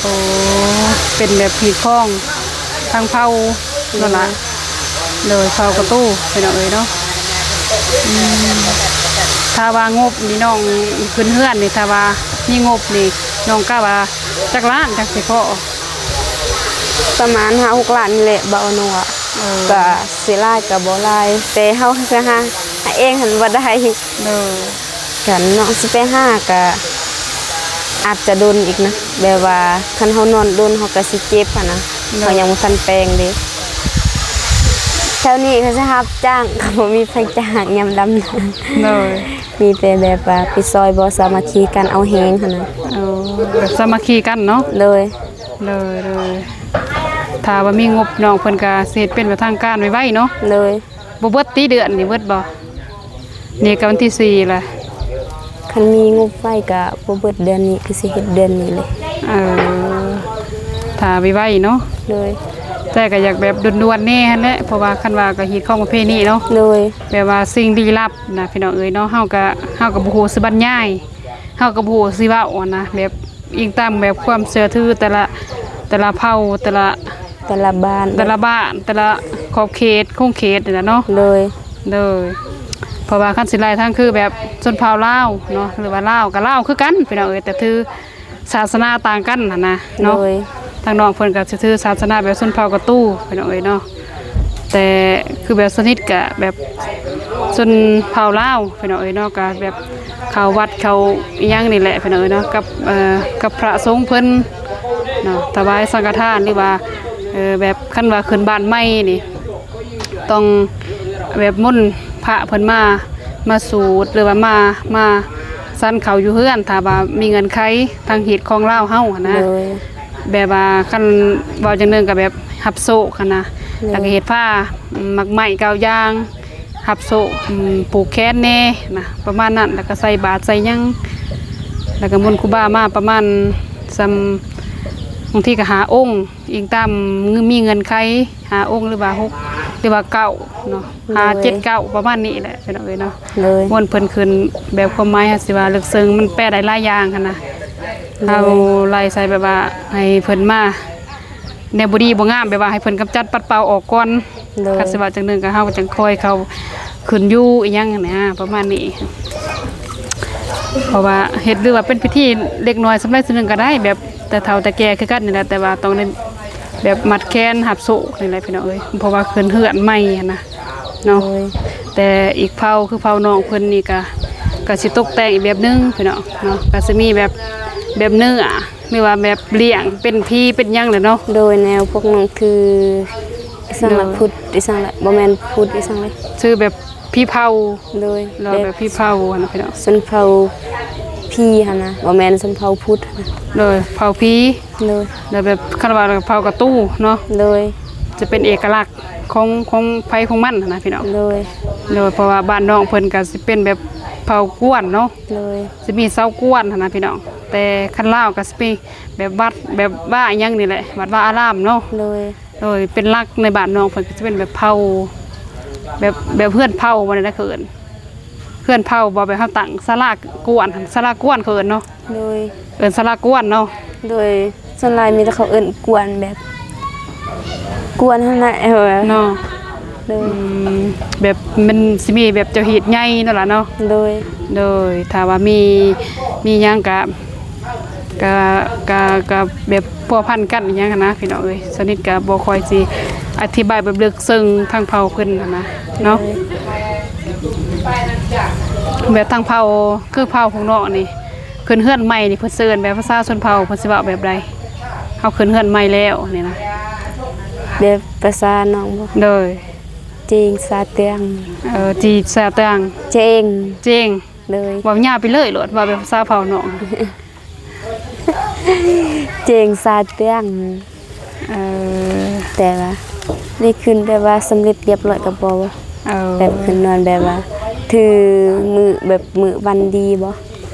ໂອ້ ເປັນແບບຮີດຄອງທາງເຜົ່າ ໂດຍ ນັ້ນລະ ໂດຍ ເຜົ່າກະຕູ ພີ່ນ້ອງເອີຍເນາະ ອືມ ຖ້າວ່າງົບນີ້ນ້ອງຂຶ້ນເຮືອນນີ້ ຖ້າວ່າມີງົບນີ້ ນ້ອງກະວ່າຈັກລ້ານຈັ່ງຊິພໍ? ປະມານຫ້າຫົກລ້ານນີ້ແຫຼະ ບໍ່ເອົານ້ອຍ ເອີ ກະຊິຫຼາຍກະບໍ່ຫຼາຍ ແຕ່ເຮົາຊິຫາ ຫາເອງຫັ້ນບໍ່ໄດ້ ໂດຍ ຄັນນ້ອງຊິໄປຫາກະອາດຈະດົນອີກນະ ແບບວ່າຄັນເຮົານອນດົນເຮົາກະຊິເຈັບຫັ້ນນະ ໂດຍ ເຮົາຍັງບໍ່ທັນແປງເດ້ ແຖວນີ້ເຂົາຊິຮັບຈ້າງ ກະບໍ່ມີໃຜຈ້າງຍາມດຳນາ ໂດຍ ມີແຕ່ແບບວ່າໄປຊ່ອຍບໍ່ສາມັກຄີກັນເອົາແຮງຫັ້ນນະ ໂອ້ ແບບສາມັກຄີກັນເນາະ ໂດຍ ໂດຍ ໂດຍ ຖ້າວ່າມີງົບນ້ອງເພິ່ນກະຊິເຮັດເປັນແບບທາງການໄວໆເນາະ ໂດຍ ບໍ່ເບິດຕິເດືອນນີ້ ເບິດບໍ່? ນີ້ກະວັນທີສີ່ລະ ຄັນມີງົບໄວກະບໍ່ເບິດເດືອນນີ້ ກະຊິເຮັດເດືອນນີ້ເລີຍ ເອີ ຖ້າໄວໆເນາະ ໂດຍ ແຕ່ກະຢາກແບບດ່ວນໆແດ່ຫັ້ນແຫຼະ ເພາະວ່າຄັນວ່າກະຮີດຄອງປະເພນີເນາະ ໂດຍ ແບບວ່າສິ່ງລີ້ລັບນະ ພີ່ນ້ອງເອີຍເນາະ ເຮົາກະ ເຮົາກະບໍ່ຮູ້ຊິບັນຍາຍ ເຮົາກໍບໍ່ຮູ້ຊິເວົ້າຫັ້ນນະ ແບບອີງຕາມແບບຄວາມເຊື່ອຖືແຕ່ລະ ແຕ່ລະເຜົ່າ ແຕ່ລະ ແຕ່ລະບ້ານ ແຕ່ລະບ້ານ ແຕ່ລະຂອບເຂດ ຂົງເຂດນີ້ແຫຼະເນາະ ໂດຍ ໂດຍ ເພາະວ່າຄັນຊິໄລ່ທາງຄືແບບຊົນເຜົ່າລາວເນາະ ຫຼືວ່າລາວກໍລາວຄືກັນ ພີ່ນ້ອງເອີຍ ແຕ່ຖືສາສະໜາຕ່າງກັນຫັ້ນນະເນາະ ໂດຍ ທາງນ້ອງເພິ່ນກໍຊິຖືສາສະໜາແບບຊົນເຜົ່າກະຕູ ພີ່ນ້ອງເອີຍເນາະ ແຕ່ຄືແບບສະໜິດກະແບບຊົນເຜົ່າລາວ ພີ່ນ້ອງເອີຍເນາະ ກະແບບເຂົ້າວັດເຂົ້າອີ່ຫຍັງນີ້ແຫຼະ ພີ່ນ້ອງເອີຍເນາະ ກັບ ເອີ ກັບພະສົງເພິ່ນເນາະ ຖວາຍສັງກະທານ ຫຼືວ່າ ເອີ ແບບຄັນວ່າຂຶ້ນບ້ານໃໝ່ນີ້ ຕ້ອງແບບມົນພະເພິ່ນມາ ມາສູດ ຫຼືວ່າມາ ມາສັນເຂົ້າຢູ່ເຮືອນ ຖ້າວ່າມີເງື່ອນໄຂທາງຮີດຄອງລາວເຮົາຫັ້ນນະ ໂດຍ ແບບວ່າຄັນເວົ້າຈັ່ງໜຶ່ງກໍແບບຮັບໂຊກຫັ້ນນະ ໂດຍ ແລ້ວກໍເຮັດພາ ໝາກໄມ້ເກົ້າຢ່າງ ຮັບໂຊກ ອືມ ຜູກແຂນແດ່ນະ ປະມານນັ້ນ ແລ້ວກໍໃສ່ບາດໃສ່ຫຍັງ ແລ້ວກໍມົນຄູບາມາປະມານສ່ຳ ບາງທີກໍຫ້າອົງ ອີງຕາມມີເງື່ອນໄຂ ຫ້າອົງ ຫຼືວ່າຫົກ ຫຼືວ່າເກົ້າເນາະ ໂດຍ ຫ້າ ເຈັດ ເກົ້າ ປະມານນີ້ແຫຼະ ພີ່ນ້ອງເອີຍເນາະ ໂດຍ ມົນເພິ່ນຂຶ້ນ ແບບຄວາມໝາຍເຮົາຊິວ່າເລິກເຊິ່ງ ມັນແປໄດ້ຫຼາຍຢ່າງຫັ້ນນະ ໂດຍ ເຮົາໄລ່ໃສ່ແບບວ່າໃຫ້ເພິ່ນມາ ແນວບໍ່ດີບໍ່ງາມ ແບບວ່າໃຫ້ເພິ່ນກຳຈັດປັດເປົ່າອອກກ່ອນ ໂດຍ ຄັນຊິເວົ້າຈັ່ງໜຶ່ງກໍເຮົາກໍຈັ່ງຄ່ອຍເຂົ້າ ຂຶ້ນຢູ່ອີ່ຫຍັງຫັ້ນນະ ປະມານນີ້. ເພາະວ່າເຮັດ ຫຼືວ່າເປັນພິທີເລັກນ້ອຍສ່ຳໃດສ່ຳໜຶ່ງກໍໄດ້ ແບບແຕ່ເຖົ້າແຕ່ແກ່ຄືກັນນີ້ແຫຼະ ແຕ່ວ່າຕ້ອງໄດ້ແບບມັດແຂນຮັບໂຊກນີ້ແຫຼະພີ່ນ້ອງເອີຍ ເພາະວ່າຂຶ້ນເຮືອນໃໝ່ຫັ້ນນະເນາະ. ໂດຍ ແຕ່ອີກເຜົ່າ ຄືເຜົ່ານ້ອງເພິ່ນນີ້ກະ ກະຊິຕົກແຕ່ງອີກແບບໜຶ່ງພີ່ນ້ອງເນາະ ກະຊິມີແບບ ແບບເນື້ອ ຫຼືວ່າແບບລ້ຽງເປັນຜີເປັນຫຍັງແຫຼະເນາະ. ໂດຍ ແນວພວກໜັງ ຄືອີ່ສັງລະ ໂດຍ ພຸດ ອີ່ສັງລະ ບໍ່ແມ່ນພຸດ ອີ່ສັງລະ ຄືແບບຜີເຜົາ. ໂດຍ ແບບ ແບບຜີເຜົາຫັ້ນນະພີ່ນ້ອງ ຊົນເຜົ່າຜີຫັ້ນນະ ບໍ່ແມ່ນຊົນເຜົ່າພຸດຫັ້ນນະ. ໂດຍ ເຜົ່າຜີ. ໂດຍ ແລ້ວແບບຄັນວ່າເຜົ່າກະຕູເນາະ. ໂດຍ ຈະເປັນເອກະລັກຂອງ ຂອງໃຜຂອງມັນຫັ້ນນະພີ່ນ້ອງ. ໂດຍ ໂດຍ ເພາະວ່າບ້ານນ້ອງເພິ່ນກະຊິເປັນແບບເຜົ່າກວນເນາະ. ໂດຍ ຊິມີຊາວກວນຫັ້ນນະພີ່ນ້ອງ ແຕ່ຄັນລາວກໍຊິມີແບບວັດ ແບບວາອີ່ຫຍັງນີ້ແຫຼະ ວັດວາອາລາມເນາະ. ໂດຍ ໂດຍ ເປັນຫຼັກໃນບ້ານນ້ອງເພິ່ນກໍຈະເປັນແບບເຜົ່າ ແບບ ແບບເຮືອນເຜົ່າບໍ່ ແນວໃດເຂົາເອີ້ນ ເຮືອນເຜົ່າບໍ່ ແບບເຮົາຕັ້ງສາລາກວນ ສາລາກວນເຂົາເອີ້ນເນາະ. ໂດຍ ເອີ້ນສາລາກວນເນາະ. ໂດຍ ສ່ວນຫຼາຍມີແຕ່ເຂົາເອີ້ນກວນ ແບບກວນຫັ້ນແຫຼະ ເອີ ເນາະ. ໂດຍ ອືມ ແບບມັນຊິມີແບບເຈົ້າຮີດໃຫຍ່ນັ້ນລະເນາະ. ໂດຍ ໂດຍ ຖ້າວ່າມີ ມີຫຍັງກະ ກະ ກະ ກະແບບພົວພັນກັນອີ່ຫຍັງຫັ້ນນະພີ່ນ້ອງເອີຍ. ສະນິດກະບໍ່ຄ່ອຍຊິອະທິບາຍແບບເລິກເຊິ່ງທາງເຜົ່າເພິ່ນຫັ້ນນະເນາະ. ໂດຍ ແບບທາງເຜົ່າ ຄືເຜົ່າພວກນ້ອງນີ້ ຂຶ້ນເຮືອນໃໝ່ນີ້ເພິ່ນຊິເອີ້ນແບບພາສາຊົນເຜົ່າເພິ່ນຊິເວົ້າແບບໃດ? ເຮົາຂຶ້ນເຮືອນໃໝ່ແລ້ວນີ້ນະ. ແບບພາສານ້ອງບໍ່? ໂດຍ ຈີງຊາເຕີງ. ເອີ ຈີງຊາເຕີງ. ເຈງ ເຈງ. ໂດຍ ເວົ້າຍາວໄປເລີຍໂລດ ເວົ້າແບບພາສາເຜົ່ານ້ອງ. ເຈງຊາເຕີງ. ເອີ ແຕ່ວ່າໄດ້ຂຶ້ນແບບວ່າສຳເລັດລຽບຮ້ອຍກໍພໍບໍ່? ເອີ ແບບຂຶ້ນນອນແບບວ່າຖືມື້ແບບມື້ວັນດີບໍ່?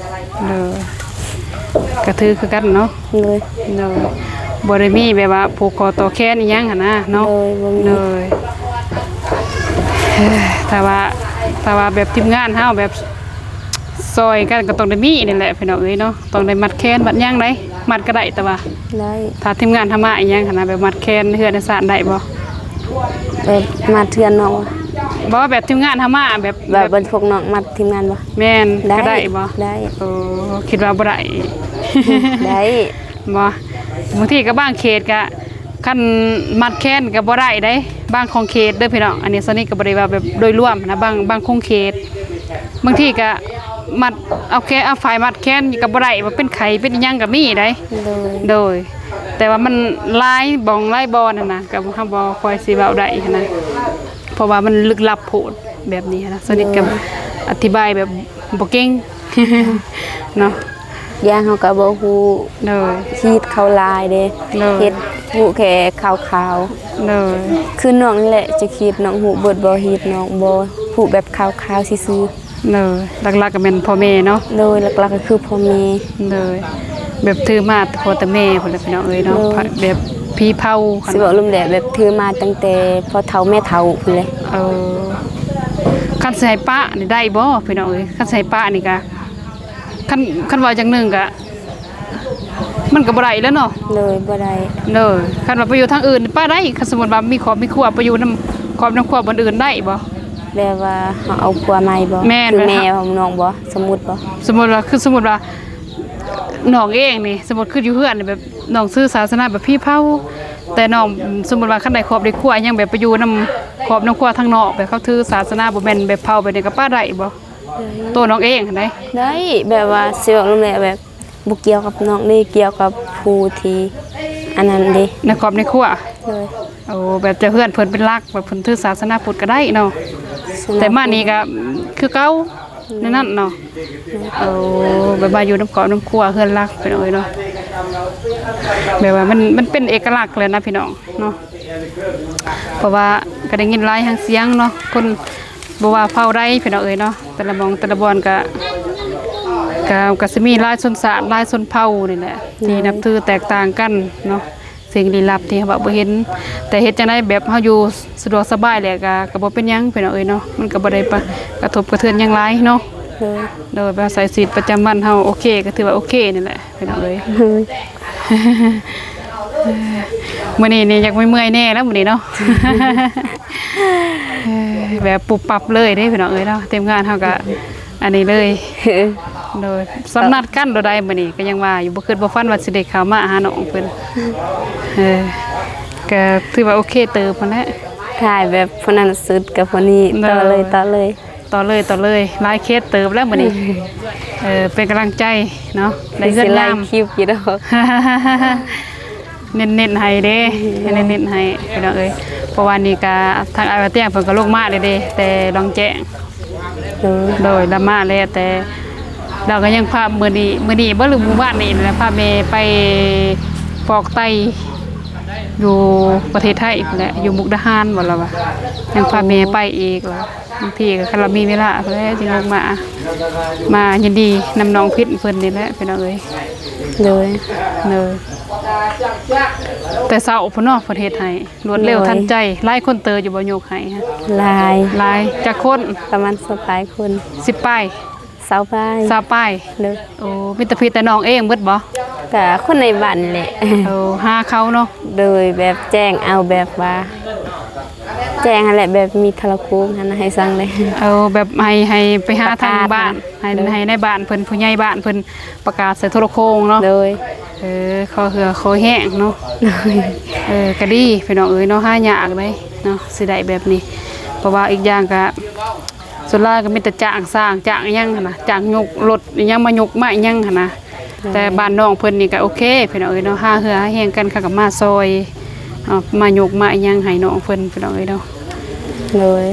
ເອີ ກໍຖືຄືກັນເນາະ. ໂດຍ ໂດຍ ບໍ່ໄດ້ມີແບບວ່າຜູກຄໍຕໍ່ແຂນອີ່ຫຍັງຫັ້ນນະເນາະ. ໂດຍ ບໍ່ມີ. ໂດຍ ຖ້າວ່າ ຖ້າວ່າແບບທີມງານເຮົາແບບ ຊ່ອຍກັນກໍຕ້ອງໄດ້ມີນີ້ແຫຼະພີ່ນ້ອງເອີຍເນາະ. ຕ້ອງໄດ້ມັດແຂນມັດຫຍັງໃດ໋ ມັດກໍໄດ້ ແຕ່ວ່າ ໄດ້ ຖ້າທີມງານເຮົາມາອີ່ຫຍັງຫັ້ນນະ ແບບມັດແຂນເຮືອນໃນຊານໄດ້ບໍ່? ແບບມັດເຮືອນນ້ອງ ບໍ່ ແບບທີມງານເຮົາມາແບບ ແບບ ແບບບັນພວກນ້ອງມັດທີມງານບໍ່? ແມ່ນ ໄດ້ ກໍໄດ້ບໍ່? ໄດ້. ໂອ້ ຄິດວ່າບໍ່ໄດ້. ໄດ້ ບໍ່ ບາງທີກໍບາງເຂດກໍ ຄັນມັດແຂນກໍບໍ່ໄດ້ເດ້ ບາງຂົງເຂດເດີພີ່ນ້ອງ. ອັນນີ້ຊາວນິດກໍບໍ່ໄດ້ວ່າແບບໂດຍລວມນະ ບາງ ບາງຂົງເຂດ ບາງທີກໍມັດ ເອົາແຂນ ເອົາຝ້າຍມັດແຂນກໍບໍ່ໄດ້ ວ່າເປັນໄຂ້ເປັນອີ່ຫຍັງກໍມີໄດ໋. ໂດຍ ໂດຍ ແຕ່ວ່າມັນຫຼາຍບ່ອງຫຼາຍບ່ອນຫັ້ນນະ ກໍເຮົາບໍ່ຄ່ອຍຊິເວົ້າໄດ້ຫັ້ນນະ ເພາະວ່າມັນລຶກລັບໂພດແບບນີ້ຫັ້ນນະ. ຊາວນິດກໍ ໂດຍ ອະທິບາຍແບບບໍ່ເກັ່ງເນາະ. ຢ່າງເຮົາກໍບໍ່ຮູ້ ໂດຍ ຮີດເຂົາຫຼາຍເດ້ ໂດຍ ເຮັດຮູ້ແຄ່ຄາວໆ. ໂດຍ ຄືນ້ອງນີ້ແຫຼະ ຈະຮີດນ້ອງຮູ້ເບິດບໍ່? ຮີດນ້ອງບໍ່ ຮູ້ແບບຄາວໆຊື່ໆ. ໂດຍ ຫຼັກໆກໍແມ່ນພໍ່ແມ່ເນາະ. ໂດຍ ຫຼັກໆກໍຄືພໍ່ແມ່. ໂດຍ ແບບຖືມາແຕ່ພໍ່ແຕ່ແມ່ພຸ້ນແຫຼະພີ່ນ້ອງເອີຍເນາະ. ໂດຍ ແບບຜີເຜົາ ຊິເວົ້າລວມແຫຼະ ແບບຖືມາຕັ້ງແຕ່ພໍ່ເຖົ້າແມ່ເຖົ້າພຸ້ນແຫຼະ. ເອີ ຄັນຊິໃຫ້ປະນີ້ໄດ້ບໍ່ພີ່ນ້ອງເອີຍ? ຄັນຊິໃຫ້ປະນີ້ກະ ຄັນ ຄັນເວົ້າຢ່າງໜຶ່ງກະ ມັນກໍບໍ່ໄດ້ແລ້ວເນາະ. ໂດຍ ບໍ່ໄດ້. ໂດຍ ຄັນວ່າໄປຢູ່ທາງອື່ນປະໄດ້ ຄັນສົມມຸດວ່າມີຄອບມີຄົວ ໄປຢູ່ນຳຄອບນຳຄົວບ່ອນອື່ນໄດ້ບໍ່? ແບບວ່າເຮົາເອົາຜົວໃໝ່ບໍ່? ແມ່ນ ຄືແມ່ຂອງນ້ອງບໍ່? ສົມມຸດບໍ່? ສົມມຸດວ່າ ຄືສົມມຸດວ່ານ້ອງເອງນີ້ ສົມມຸດຄືຢູ່ເຮືອນນີ້ ແບບນ້ອງຖືສາສະໜາແບບຜີເຜົາ ແຕ່ນ້ອງ ສົມມຸດວ່າຄັນໄດ້ຄອບໄດ້ຄົວຫຍັງ ແບບໄປຢູ່ນຳຄອບນຳຄົວທາງນອກ ແບບເຂົາຖືສາສະໜາ ບໍ່ແມ່ນແບບເຜົ່າແບບນີ້ ກໍປະໄດ້ບໍ່? ໂຕນ້ອງເອງຫັ້ນໃດ໋. ໄດ້ ແບບວ່າຊິເວົ້ານຳແຫຼະ ແບບບໍ່ກ່ຽວກັບນ້ອງເດ້ ກ່ຽວກັບຜູ້ທີ່ອັນນັ້ນເດ້ ໃນຄອບໃນຄົວ. ໂດຍ. ໂອ້ ແບບເຈົ້າເຮືອນເພິ່ນເປັນຫຼັກ ແບບເພິ່ນຖືສາສະໜາພຸດກໍໄດ້ເນາະ. ສະໜາ ແຕ່ມານີ້ກໍຄືເກົ່າ ໂດຍ ແນວນັ້ນເນາະ. ໂດຍ. ໂອ້ ແບບວ່າຢູ່ນຳຄອບນຳຄົວເຮືອນຫຼັກ ພີ່ນ້ອງເອີຍເນາະ ແບບວ່າມັນ ມັນເປັນເອກະລັກແຫຼະນະ ພີ່ນ້ອງເນາະ. ເພາະວ່າກໍໄດ້ຍິນຫຼາຍຫາງສຽງເນາະ ຄົນບໍ່ວ່າເຜົ່າໃດພີ່ນ້ອງເອີຍເນາະ ແຕ່ລະໝ່ອງແຕ່ລະບ່ອນກໍ ກໍ ກໍຊິມີຫຼາຍຊົນຊາດ ຫຼາຍຊົນເຜົ່ານີ້ແຫຼະ ທີ່ ໂດຍ ນັບຖືແຕກຕ່າງກັນເນາະ. ສິ່ງລີ້ລັບທີ່ເຮົາວ່າບໍ່ເຫັນ ແຕ່ເຮັດຈັ່ງໃດແບບເຮົາຢູ່ສະດວກສະບາຍແຫຼະ ກໍ ກໍບໍ່ເປັນຫຍັງພີ່ນ້ອງເອີຍເນາະ ມັນກໍບໍ່ໄດ້ປະ ກະທົບກະເທືອນຫຍັງຫຼາຍເນາະ. ໂດຍ. ໂດຍ ແບບໃຊ້ຊີວິດປະຈຳວັນເຮົາໂອເຄ ກໍຖືວ່າໂອເຄນີ້ແຫຼະ ພີ່ນ້ອງເອີຍ. ໂດຍ. ມື້ນີ້ນີ້ຢາກເມື່ອຍໆແດ່ແລ້ວມື້ນີ້ເນາະ. ເອີ ແບບປຸບປັບເລີຍເດ້ພີ່ນ້ອງເອີຍເນາະ ທີມງານເຮົາກໍອັນນີ້ເລີຍ. ໂດຍ ສຳນັດກັນໂດໃດມື້ນີ້ ກໍຍັງວ່າຢູ່ ບໍ່ຄິດບໍ່ຝັນວ່າຊິໄດ້ເຂົ້າມາຫານ້ອງເພິ່ນ. ເອີ ກໍຖືວ່າໂອເຄເຕີບຫັ້ນແຫຼະ ຖ່າຍແບບຜູ້ນັ້ນສຸດກັບຜູ້ນີ້ ໂດຍ ຕໍ່ເລີຍ ຕໍ່ເລີຍ ຕໍ່ເລີຍ ຕໍ່ເລີຍ ຫຼາຍເຄສເຕີບແລ້ວມື້ນີ້. ເອີ ເປັນກຳລັງໃຈເນາະ ໄດ້ເຮືອນງາມ ຊິໄລ່ຄລິບຢູ່ດອກ. ເນັ້ນໆໃຫ້ເດ້ ອືມ ເນັ້ນໆໃຫ້ພີ່ນ້ອງເອີຍ ເພາະວ່ານີ້ກະທາງອ້າຍວ່າຕຽງເພິ່ນກໍລົງມາແລ້ວເດ້ ແຕ່ດອງແຈ້ງ. ໂດຍ ໂດຍ ລະມາແລ້ວ ແຕ່ລາວກໍຍັງພາ ມື້ນີ້ ມື້ນີ້ບໍ່ ຫຼືມື້ວານນີ້ລະ ພາແມ່ໄປຟອກໄຕຢູ່ປະເທດໄທພຸ້ນແຫຼະ ຢູ່ມຸກດາຫານບໍ່ລະວ່າ ຍັງພາແມ່ໄປອີກລະ. ບາງທີກໍຄັນວ່າມີເວລາພຸ້ນແຫຼະຈຶ່ງອອກມາ ມາຍິນດີນຳນ້ອງພິນເພິ່ນນີ້ແຫຼະພີ່ນ້ອງເອີຍ. ໂດຍ ໂດຍ ແຕ່ເຊົ້າພຸ້ນເນາະ ເພິ່ນເຮັດໃຫ້ລວດເລັວ ໂດຍ ທັນໃຈ. ຫຼາຍຄົນເຕີບຢູ່ບໍ່ຍົກໃຫ້? ຫຼາຍ ຫຼາຍ. ຈັກຄົນ? ປະມານຊາວປາຍຄົນ. ສິບປາຍ? ຊາວປາຍ. ຊາວປາຍ. ໂດຍ. ໂອ້ ມີແຕ່ພີ່ແຕ່ນ້ອງເອງເບິດບໍ່? ກະຄົນໃນບ້ານນີ້ແຫຼະ. ໂອ້ ຫາເຂົາເນາະ. ໂດຍ ແບບແຈ້ງເອົາ ແບບວ່າ ແຈ້ງຫັ້ນແຫຼະ ແບບມີໂທລະໂຄ່ງຫັ້ນນະ ໃຫ້ສັ່ງເລີຍ. ເອີ ແບບໃຫ້ ໃຫ້ໄປຫາທາງບ້ານ ໃຫ້ ໃຫ້ນາຍບ້ານເພິ່ນ ຜູ້ໃຫຍ່ບ້ານເພິ່ນປະກາດໃສ່ໂທລະໂຄ່ງເນາະ. ໂດຍ. ເອີ ຂໍເຫື່ອຂໍແຮງເນາະ. ໂດຍ. ເອີ ກໍດີພີ່ນ້ອງເອີຍເນາະ ຫາຍາກເດ້ເນາະ ຊິໄດ້ແບບນີ້ ເພາະວ່າອີກຢ່າງກໍ ສ່ວນຫຼາຍກໍມີແຕ່ຈ້າງຊ່າງ ຈ້າງຫຍັງຫັ້ນນະ ຈ້າງຍົກລົດອີຫຍັງມາຍົກມາອີຫຍັງຫັ້ນນະ. ແຕ່ບ້ານນ້ອງເພິ່ນນີ້ກໍໂອເຄພີ່ນ້ອງເອີຍເນາະ ຫາເຫື່ອຫາແຮງກັນ ເຂົາກໍມາຊ່ອຍ ເອົາມາຍົກມາອີຫຍັງໃຫ້ນ້ອງເພິ່ນພີ່ນ້ອງເອີຍເນາະ. ໂດຍ.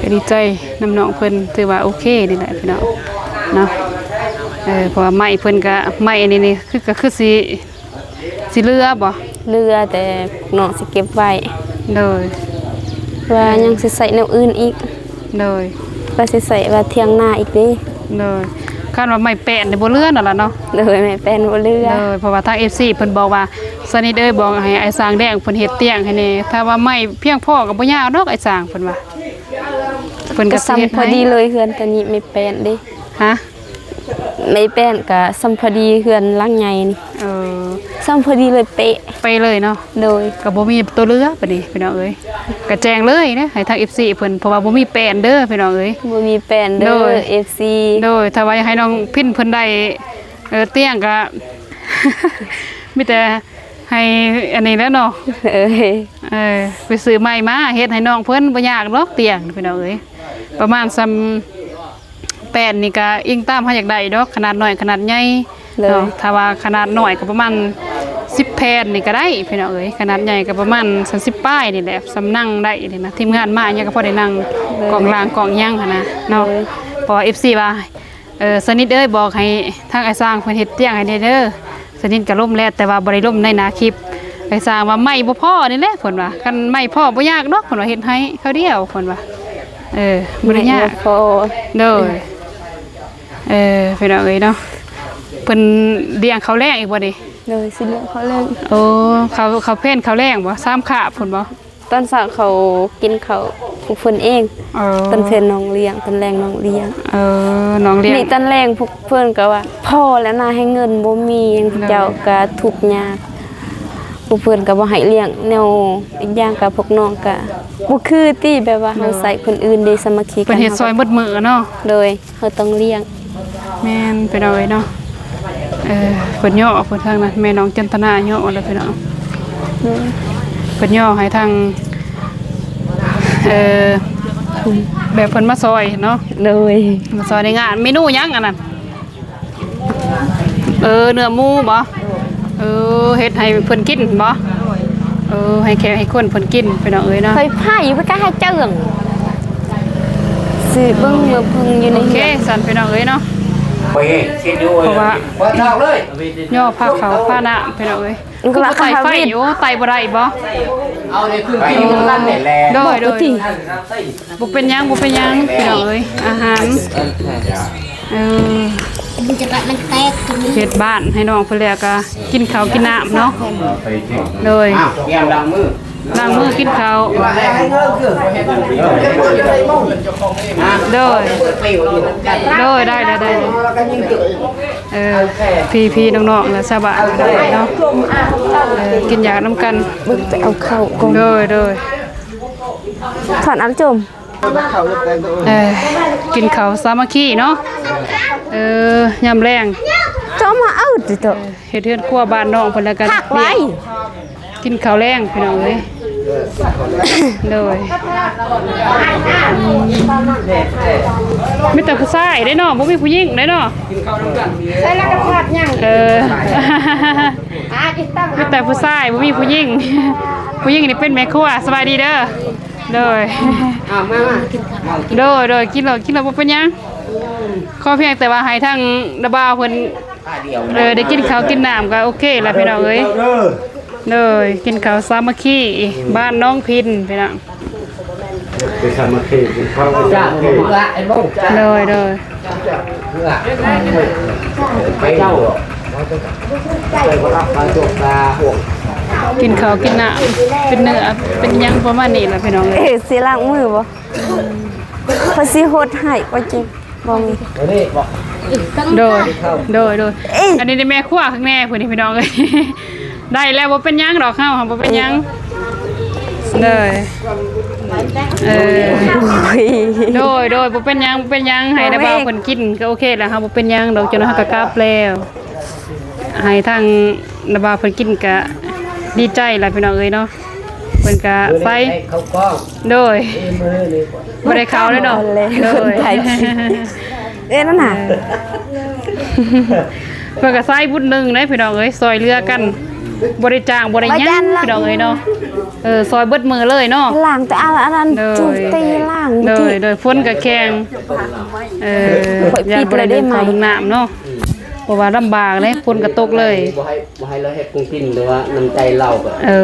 ກໍດີໃຈນຳນ້ອງເພິ່ນ ຖືວ່າໂອເຄນີ້ແຫຼະພີ່ນ້ອງເນາະ. ເອີ ເພາະວ່າໄມ້ເພິ່ນກໍ ໄມ້ອັນນີ້ນີ້ຄື ກໍຄືຊິ ຊິເຫຼືອບໍ່? ເຫຼືອ ແຕ່ນ້ອງຊິເກັບໄວ້. ໂດຍ. ວ່າຍັງຊິໃຊ້ແນວອື່ນອີກ. ໂດຍ. ວ່າຊິໃຊ້ວ່າຖຽງນາອີກເດ້. ໂດຍ. ຄັນວ່າໄມ້ແປ້ນນີ້ບໍ່ເຫຼືອນັ້ນລະເນາະ. ໂດຍ ໄມ້ແປ້ນບໍ່ເຫຼືອ. ໂດຍ. ເພາະວ່າທາງເອັຟຊີເພິ່ນບອກວ່າ ສະນິດເອີຍ ບອກໃຫ້ອ້າຍຊ່າງແດງເພິ່ນເຮັດຕຽງໃຫ້ແດ່ ຖ້າວ່າໄມ້ພຽງພໍກໍບໍ່ຍາວດອກ ອ້າຍຊ່າງ ເພິ່ນວ່າ ເພິ່ນກໍຊິເຮັດໃຫ້. ສ່ຳພໍດີເລີຍ ເຮືອນຕົວນີ້ໄມ້ແປ້ນເດ້. ຮະ? ໄມ້ແປ້ນກະສ່ຳພໍດີເຮືອນຫຼັງໃຫຍ່ນີ້. ເອີ ສ່ຳພໍດີເລີຍ ເປະ ເປະເລີຍເນາະ. ໂດຍ. ກະບໍ່ມີຕົວເຫຼືອບາດນີ້ພີ່ນ້ອງເອີຍ ກະແຈ້ງເລີຍເດ້ໃຫ້ທາງເອັຟຊີເພິ່ນ ເພາະວ່າບໍ່ມີແປ້ນເດີພີ່ນ້ອງເອີຍ ບໍ່ມີແປ້ນເດີ. ໂດຍ. ເອັຟຊີ ໂດຍ. ຖ້າວ່າຢາກໃຫ້ນ້ອງພິນເພິ່ນໄດ້ ເອີ ຕຽງກະ ມີແຕ່ໃຫ້ອັນນີ້ແຫຼະເນາະ. ເອີ ເອີ ໄປຊື້ໃໝ່ມາເຮັດໃຫ້ນ້ອງເພິ່ນ ບໍ່ຍາກດອກຕຽງພີ່ນ້ອງເອີຍ ປະມານສ່ຳ ແຜ່ນນີ້ກະອີງຕາມເຮົາຢາກໄດ້ດອກ ຂະໜາດນ້ອຍຂະໜາດໃຫຍ່ເນາະ. ໂດຍ. ຖ້າວ່າຂະໜາດນ້ອຍກະປະມານສິບແຜ່ນນີ້ກະໄດ້ພີ່ນ້ອງເອີຍ ຂະໜາດໃຫຍ່ກະປະມານສາມສິບປາຍນີ້ແຫຼະ ສ່ຳນັ່ງໄດ້ນີ້ນະ ທີມງານມາຫຍັງກະພໍໄດ້ນັ່ງ. ໂດຍ. ກ້ອງລ່າງກ້ອງຫຍັງຫັ້ນນະເນາະ. ໂດຍ. ເພາະວ່າເອັຟຊີວ່າ ເອີ ສະນິດເອີຍ ບອກໃຫ້ທາງອ້າຍຊ່າງເພິ່ນເຮັດຕຽງໃຫ້ແດ່ເດີ. ສະນິດກະລົມແລ້ວ ແຕ່ວ່າບໍ່ໄດ້ລົມໃນໜ້າຄລິບ. ອ້າຍຊ່າງວ່າໄມ້ບໍ່ພໍນີ້ແຫຼະ ເພິ່ນວ່າ ຄັນໄມ້ພໍບໍ່ຍາກດອກ ເພິ່ນວ່າ ເຮັດໃຫ້ຄາວດຽວ ເພິ່ນວ່າ. ເອີ ບໍ່ໄດ້ຍາກ. ໂດຍ. ເອີ ພີ່ນ້ອງເອີຍເນາະ ເພິ່ນລ້ຽງເຂົ້າແລງອີກບໍ່ນີ້? ໂດຍ ຊິລ້ຽງເຂົ້າແລງ. ໂອ້ ເຂົ້າ ເຂົ້າເພນເຂົ້າແລງບໍ່? ສາມຄາບພຸ້ນບໍ່? ຕອນເຊົ້າເຂົາກິນເຂົ້າພວກເພິ່ນເອງ. ເອີ ຕອນເພນນ້ອງລ້ຽງ ຕອນແລງນ້ອງລ້ຽງ. ເອີ ນ້ອງລ້ຽງ. ນີ້ຕອນແລງພວກເພິ່ນກໍວ່າ ພໍແລ້ວນະ ໃຫ້ເງິນບໍ່ມີຫຍັງ. ເຈົ້າກໍທຸກຍາກ ພວກເພິ່ນກໍບໍ່ໃຫ້ລ້ຽງແນວ ອີກຢ່າງກໍພວກນ້ອງກໍບໍ່ຄືຕິ ແບບວ່າເຮົາໃຊ້ຄົນອື່ນເດ້ ສາມັກຄີກັນ ເພິ່ນເຮັດຊ່ອຍໝົດມື້ເນາະ. ໂດຍ. ເຮົາຕ້ອງລ້ຽງ. ແມ່ນ ພີ່ນ້ອງເອີຍເນາະ. ເອີ ເພິ່ນຍໍ້ເພິ່ນທາງນັ້ນ ແມ່ນ້ອງຈັນທະນາຍໍ້ແລ້ວພີ່ນ້ອງ. ໂດຍ. ເພິ່ນຍໍ້ໃຫ້ທາງ ເອີ ແບບເພິ່ນມາຊ່ອຍເນາະ. ໂດຍ. ມາຊ່ອຍໃນງານ. ເມນູຫຍັງອັນນັ້ນ? ເອີ ເນື້ອໝູບໍ? ເອີ ເຮັດໃຫ້ເພິ່ນກິນບໍ? ເອີ ໃຫ້ແຂກໃຫ້ຄົນເພິ່ນກິນ ພີ່ນ້ອງເອີຍເນາະ. ເຄີຍພາຢູ່ໄປກະຫາເຈີງ ຊິເບິ່ງເມືອເພິ່ງຢູ່ໃນ ໂອເຄ ເຮືອນ ຊັ້ນພີ່ນ້ອງເອີຍເນາະ. ເພາະວ່າຍໍ້ພາເຂົ້າພານ້ຳ ພີ່ນ້ອງເອີຍ. ຄືບໍ່ໄຕ່ໄຟຢູ່ ໄຕ່ບໍ່ໄດ້ບໍ? ເອົາໄດ້ຄືກິນນຳກັນນີ້ແຫຼະ. ໂດຍ ໂດຍ. ບໍ່ເປັນຫຍັງ ບໍ່ເປັນຫຍັງ ພີ່ນ້ອງເອີຍ ອາຫານ. ເອີ ມັນຈະແບບມັນແຕກຕົວນີ້ ເຮັດບ້ານໃຫ້ນ້ອງເພິ່ນແລ້ວກະກິນເຂົ້າກິນນ້ຳເນາະ. ໂດຍ. ອ້າວ ຕຽມລ້າງມື ລ້າງມືກິນເຂົ້າ. ໂດຍ ໂດຍ ໄດ້ ໄດ້ ໄດ້. ເອີ ພີ່ໆ ນ້ອງໆ ແລະຊາວບ້ານເນາະ ເອີ ກິນຢາກນຳກັນ. ເບິ່ງໄປເອົາເຂົ້າກ່ອນ. ໂດຍ ໂດຍ. ຖອນອາລົມ ເອີ ກິນເຂົ້າສາມັກຄີເນາະ ເອີ ຍາມແລງ ເຈົ້າມາເອົາຕິໂຕ ເຮັດເຮືອນຄົວບ້ານນ້ອງເພິ່ນ ແລ້ວກໍ ພັກໄວ້ ກິນເຂົ້າແລງພີ່ນ້ອງເອີຍ ໂດຍ ອືມ ມີແຕ່ຜູ້ຊາຍເດ້ເນາະ ບໍ່ມີຜູ້ຍິງເດ້ເນາະ ໃສ່ລະກະພາດຫຍັງ ເອີ ມີແຕ່ຜູ້ຊາຍ ບໍ່ມີຜູ້ຍິງ ຜູ້ຍິງນີ້ເປັນແມ່ຄົວ ສະບາຍດີເດີ ໂດຍ ອ່າ ມາ ມາ ໂດຍ ໂດຍ ກິນໂລດ ກິນໂລດ ບໍ່ເປັນຫຍັງ ຂໍພຽງແຕ່ວ່າໃຫ້ທາງລະບ່າວເພິ່ນ ເອີ ໄດ້ກິນເຂົ້າກິນນ້ຳກໍໂອເຄລະພີ່ນ້ອງເອີຍ ໂດຍ ກິນເຂົ້າສາມັກຄີບ້ານໜອງພິນພີ່ນ້ອງ ໄປສາມັກຄີກິນເຂົ້າ ໂດຍ ໂດຍ ໄປເຈົ້າ ກິນເຂົ້າກິນນ້ຳ ເປັນເນື້ອເປັນຫຍັງປະມານນີ້ລະພີ່ນ້ອງເອີຍ ເອີ ຊິລ້າງມືບໍ່? ເພິ່ນຊິຫົດໃຫ້ວ່າຈິງ ບໍ່ມີ ໂດຍ ໂດຍ ໂດຍ ອັນນີ້ແມ່ຄົວຂ້າງແນ່ພຸ້ນພີ່ນ້ອງເອີຍ ໄດ້ແລ້ວ ບໍ່ເປັນຫຍັງດອກ ເຮົາບໍ່ເປັນຫຍັງ ໂດຍ ເອີ ໂດຍ ໂດຍ ບໍ່ເປັນຫຍັງ ບໍ່ເປັນຫຍັງ ໃຫ້ລະບ່າວເພິ່ນກິນກໍໂອເຄແລ້ວ ເຮົາບໍ່ເປັນຫຍັງດອກ ຈັ່ງໜ້ອຍເຮົາກໍກັບແລ້ວ ໃຫ້ທາງລະບ່າວເພິ່ນກິນກະດີໃຈລະພີ່ນ້ອງເອີຍເນາະ ເພິ່ນກະໃສ່ ໂດຍ ບໍ່ໄດ້ເຂົ້າເລີຍເນາະ ໂດຍ ເອີ ນັ້ນນະ ເພິ່ນກະໃສ່ບຸນໜຶ່ງເດ້ພີ່ນ້ອງເອີຍ ຊ່ອຍເຫຼືອກັນ ບໍ່ໄດ້ຈ້າງບໍ່ໄດ້ຫຍັງພີ່ນ້ອງເອີຍເນາະ ເອີ ຊ່ອຍເບິດມື້ເລີຍເນາະ ລ້າງແຕ່ອັນນັ້ນ ໂດຍ ຈຸກຕີລ້າງ ໂດຍ ໂດຍ ຝົນກະແຂງ ເອີ ຢ້ານບໍ່ໄດ້ເລື່ອງເຂົ້າເລື່ອງນ້ຳເນາະ ເພາະວ່າລຳບາກເດ້ ຝົນກໍຕົກເລີຍ ບໍ່ໃຫ້ ບໍ່ໃຫ້ລາວເຮັດຂອງກິນ ແຕ່ວ່ານ້ຳໃຈລາວກໍ ເອີ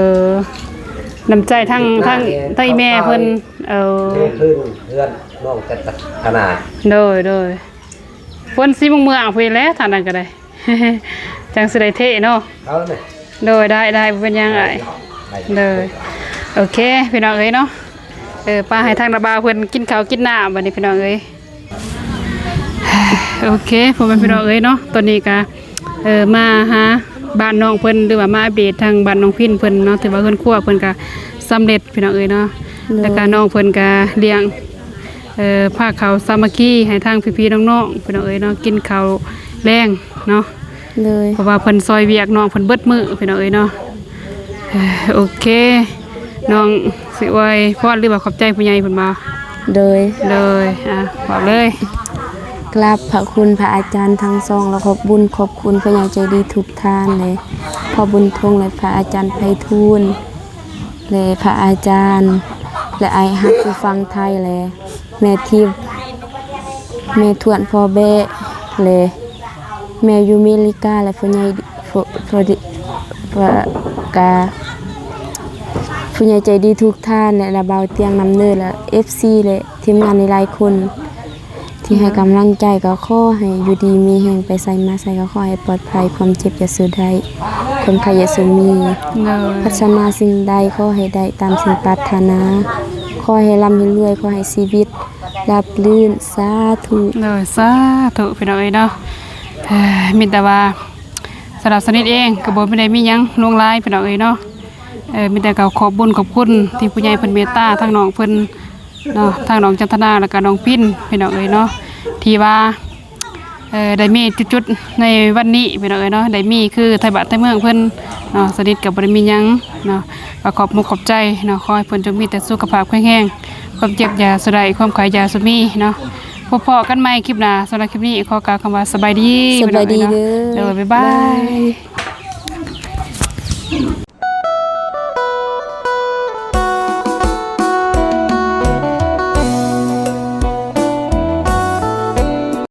ນ້ຳໃຈທາງ ທາງ ທາງອີ່ແມ່ເພິ່ນ ເອີ ເທພື້ນເຮືອນນ້ອງຈັດຂະໜາດ ໂດຍ ໂດຍ ຝົນຊິເມືອງໆພຸ້ນແຫຼະ ທາງນັ້ນກໍໄດ້ ຈັ່ງຊິໄດ້ເທເນາະ ເອົາແມ່ ໂດຍ ໄດ້ ໄດ້ ບໍ່ເປັນຫຍັງອ້າຍ ໄດ້ ໂດຍ ໂອເຄ ພີ່ນ້ອງເອີຍເນາະ ເອີ ປະໃຫ້ທາງລະບ່າວເພິ່ນກິນເຂົ້າກິນນ້ຳບັດນີ້ ພີ່ນ້ອງເອີຍ ໂອເຄ ພໍ່ແມ່ພີ່ນ້ອງເອີຍເນາະ ຕອນນີ້ກະ ເອີ ມາຫາບ້ານນ້ອງເພິ່ນ ຫຼືວ່າມາອັບເດດທາງບ້ານນ້ອງພິນເພິ່ນເນາະ ຖືວ່າເຮືອນຄົວເພິ່ນກະສຳເລັດພີ່ນ້ອງເອີຍເນາະ ໂດຍ ແລ້ວກະນ້ອງເພິ່ນກະລ້ຽງ ເອີ ພາເຂົ້າສາມັກຄີໃຫ້ທາງພີ່ໆນ້ອງໆ ພີ່ນ້ອງເອີຍເນາະ ກິນເຂົ້າແລງເນາະ ໂດຍ ເພາະວ່າເພິ່ນຊ່ອຍວຽກນ້ອງເພິ່ນເບິດມື້ພີ່ນ້ອງເອີຍເນາະ ເອີ ໂອເຄ ນ້ອງຊິອວຍພອນ ຫຼືວ່າຂອບໃຈຜູ້ໃຫຍ່ເພິ່ນບໍ່? ໂດຍ ໂດຍ ອ່າ ເວົ້າເລີຍ ກາບພະຄຸນພະອາຈານທັງສອງ ແລະ ຂອບບຸນຂອບຄຸນຜູ້ໃຫຍ່ໃຈດີທຸກທ່ານ ແລະ ພໍ່ບຸນທົງ ແລະ ພະອາຈານໄພທູນ ແລະ ພະອາຈານ ແລະ ອ້າຍຮັກຢູ່ຝັ່ງໄທ ແລະ ແມ່ທິບ ແມ່ທວນພໍ່ແບ້ ແລະ ແມ່ຢູ່ເມລິກາ ແລະ ຜູ້ໃຫຍ່ ຜູ້ ຜູ້ ກະ ຜູ້ໃຫຍ່ໃຈດີທຸກທ່ານ ແລະ ລະບ່າວຕຽງນຳເນີ ແລະ ເອັຟຊີ ແລະ ທີມງານຫຼາຍໆຄົນ ທີ່ໃຫ້ກຳລັງໃຈ ກໍຂໍໃຫ້ຢູ່ດີມີແຮງ ໄປໃສມາໃສກໍຂໍໃຫ້ປອດໄພ ຄວາມເຈັບຢ່າສູ່ໄດ້ ຄວາມໄຂ້ຢ່າສູ່ມີ ໂດຍ ປາດຖະໜາສິ່ງໃດຂໍໃຫ້ໄດ້ຕາມສິ່ງປາດຖະໜາ ຂໍໃຫ້ລ່ຳໃຫ້ລວຍ ຂໍໃຫ້ຊີວິດລາບລື່ນ ສາທຸ ໂດຍ ສາທຸ ພີ່ນ້ອງເອີຍເນາະ ເອີ ມີແຕ່ວ່າສຳລັບສະນິດເອງກໍບໍ່ໄດ້ມີຫຍັງຫຼວງຫຼາຍ ພີ່ນ້ອງເອີຍເນາະ ເອີ ມີແຕ່ກໍຂອບບຸນຂອບຄຸນທີ່ຜູ້ໃຫຍ່ເພິ່ນເມດຕາທາງນ້ອງເພິ່ນ ເນາະ ທາງນ້ອງຈັນທະນາ ແລ້ວກະນ້ອງພິນ ພີ່ນ້ອງເອີຍເນາະ ທີ່ວ່າ ເອີ ໄດ້ມີຈຸດໆໃນວັນນີ້ ພີ່ນ້ອງເອີຍເນາະ ໄດ້ມີຄືໄທບ້ານໄທເມືອງເພິ່ນເນາະ ສະນິດກໍບໍ່ໄດ້ມີຫຍັງເນາະ ກໍຂອບມຸກຂອບໃຈເນາະ ຂໍໃຫ້ເພິ່ນຈົ່ງມີແຕ່ສຸຂະພາບແຂງແຮງ ຄວາມເຈັບຢ່າສູ່ໄດ້ ຄວາມໄຂ້ຢ່າສູ່ມີເນາະ ພົບພໍ້ກັນໃໝ່ຄລິບໜ້າ ສຳລັບຄລິບນີ້ຂໍກ່າວຄຳວ່າສະບາຍດີ ສະບາຍດີເດີ ພີ່ນ້ອງເອີຍເນາະ ໂດຍ ບາຍບາຍ ສະບາຍດີ.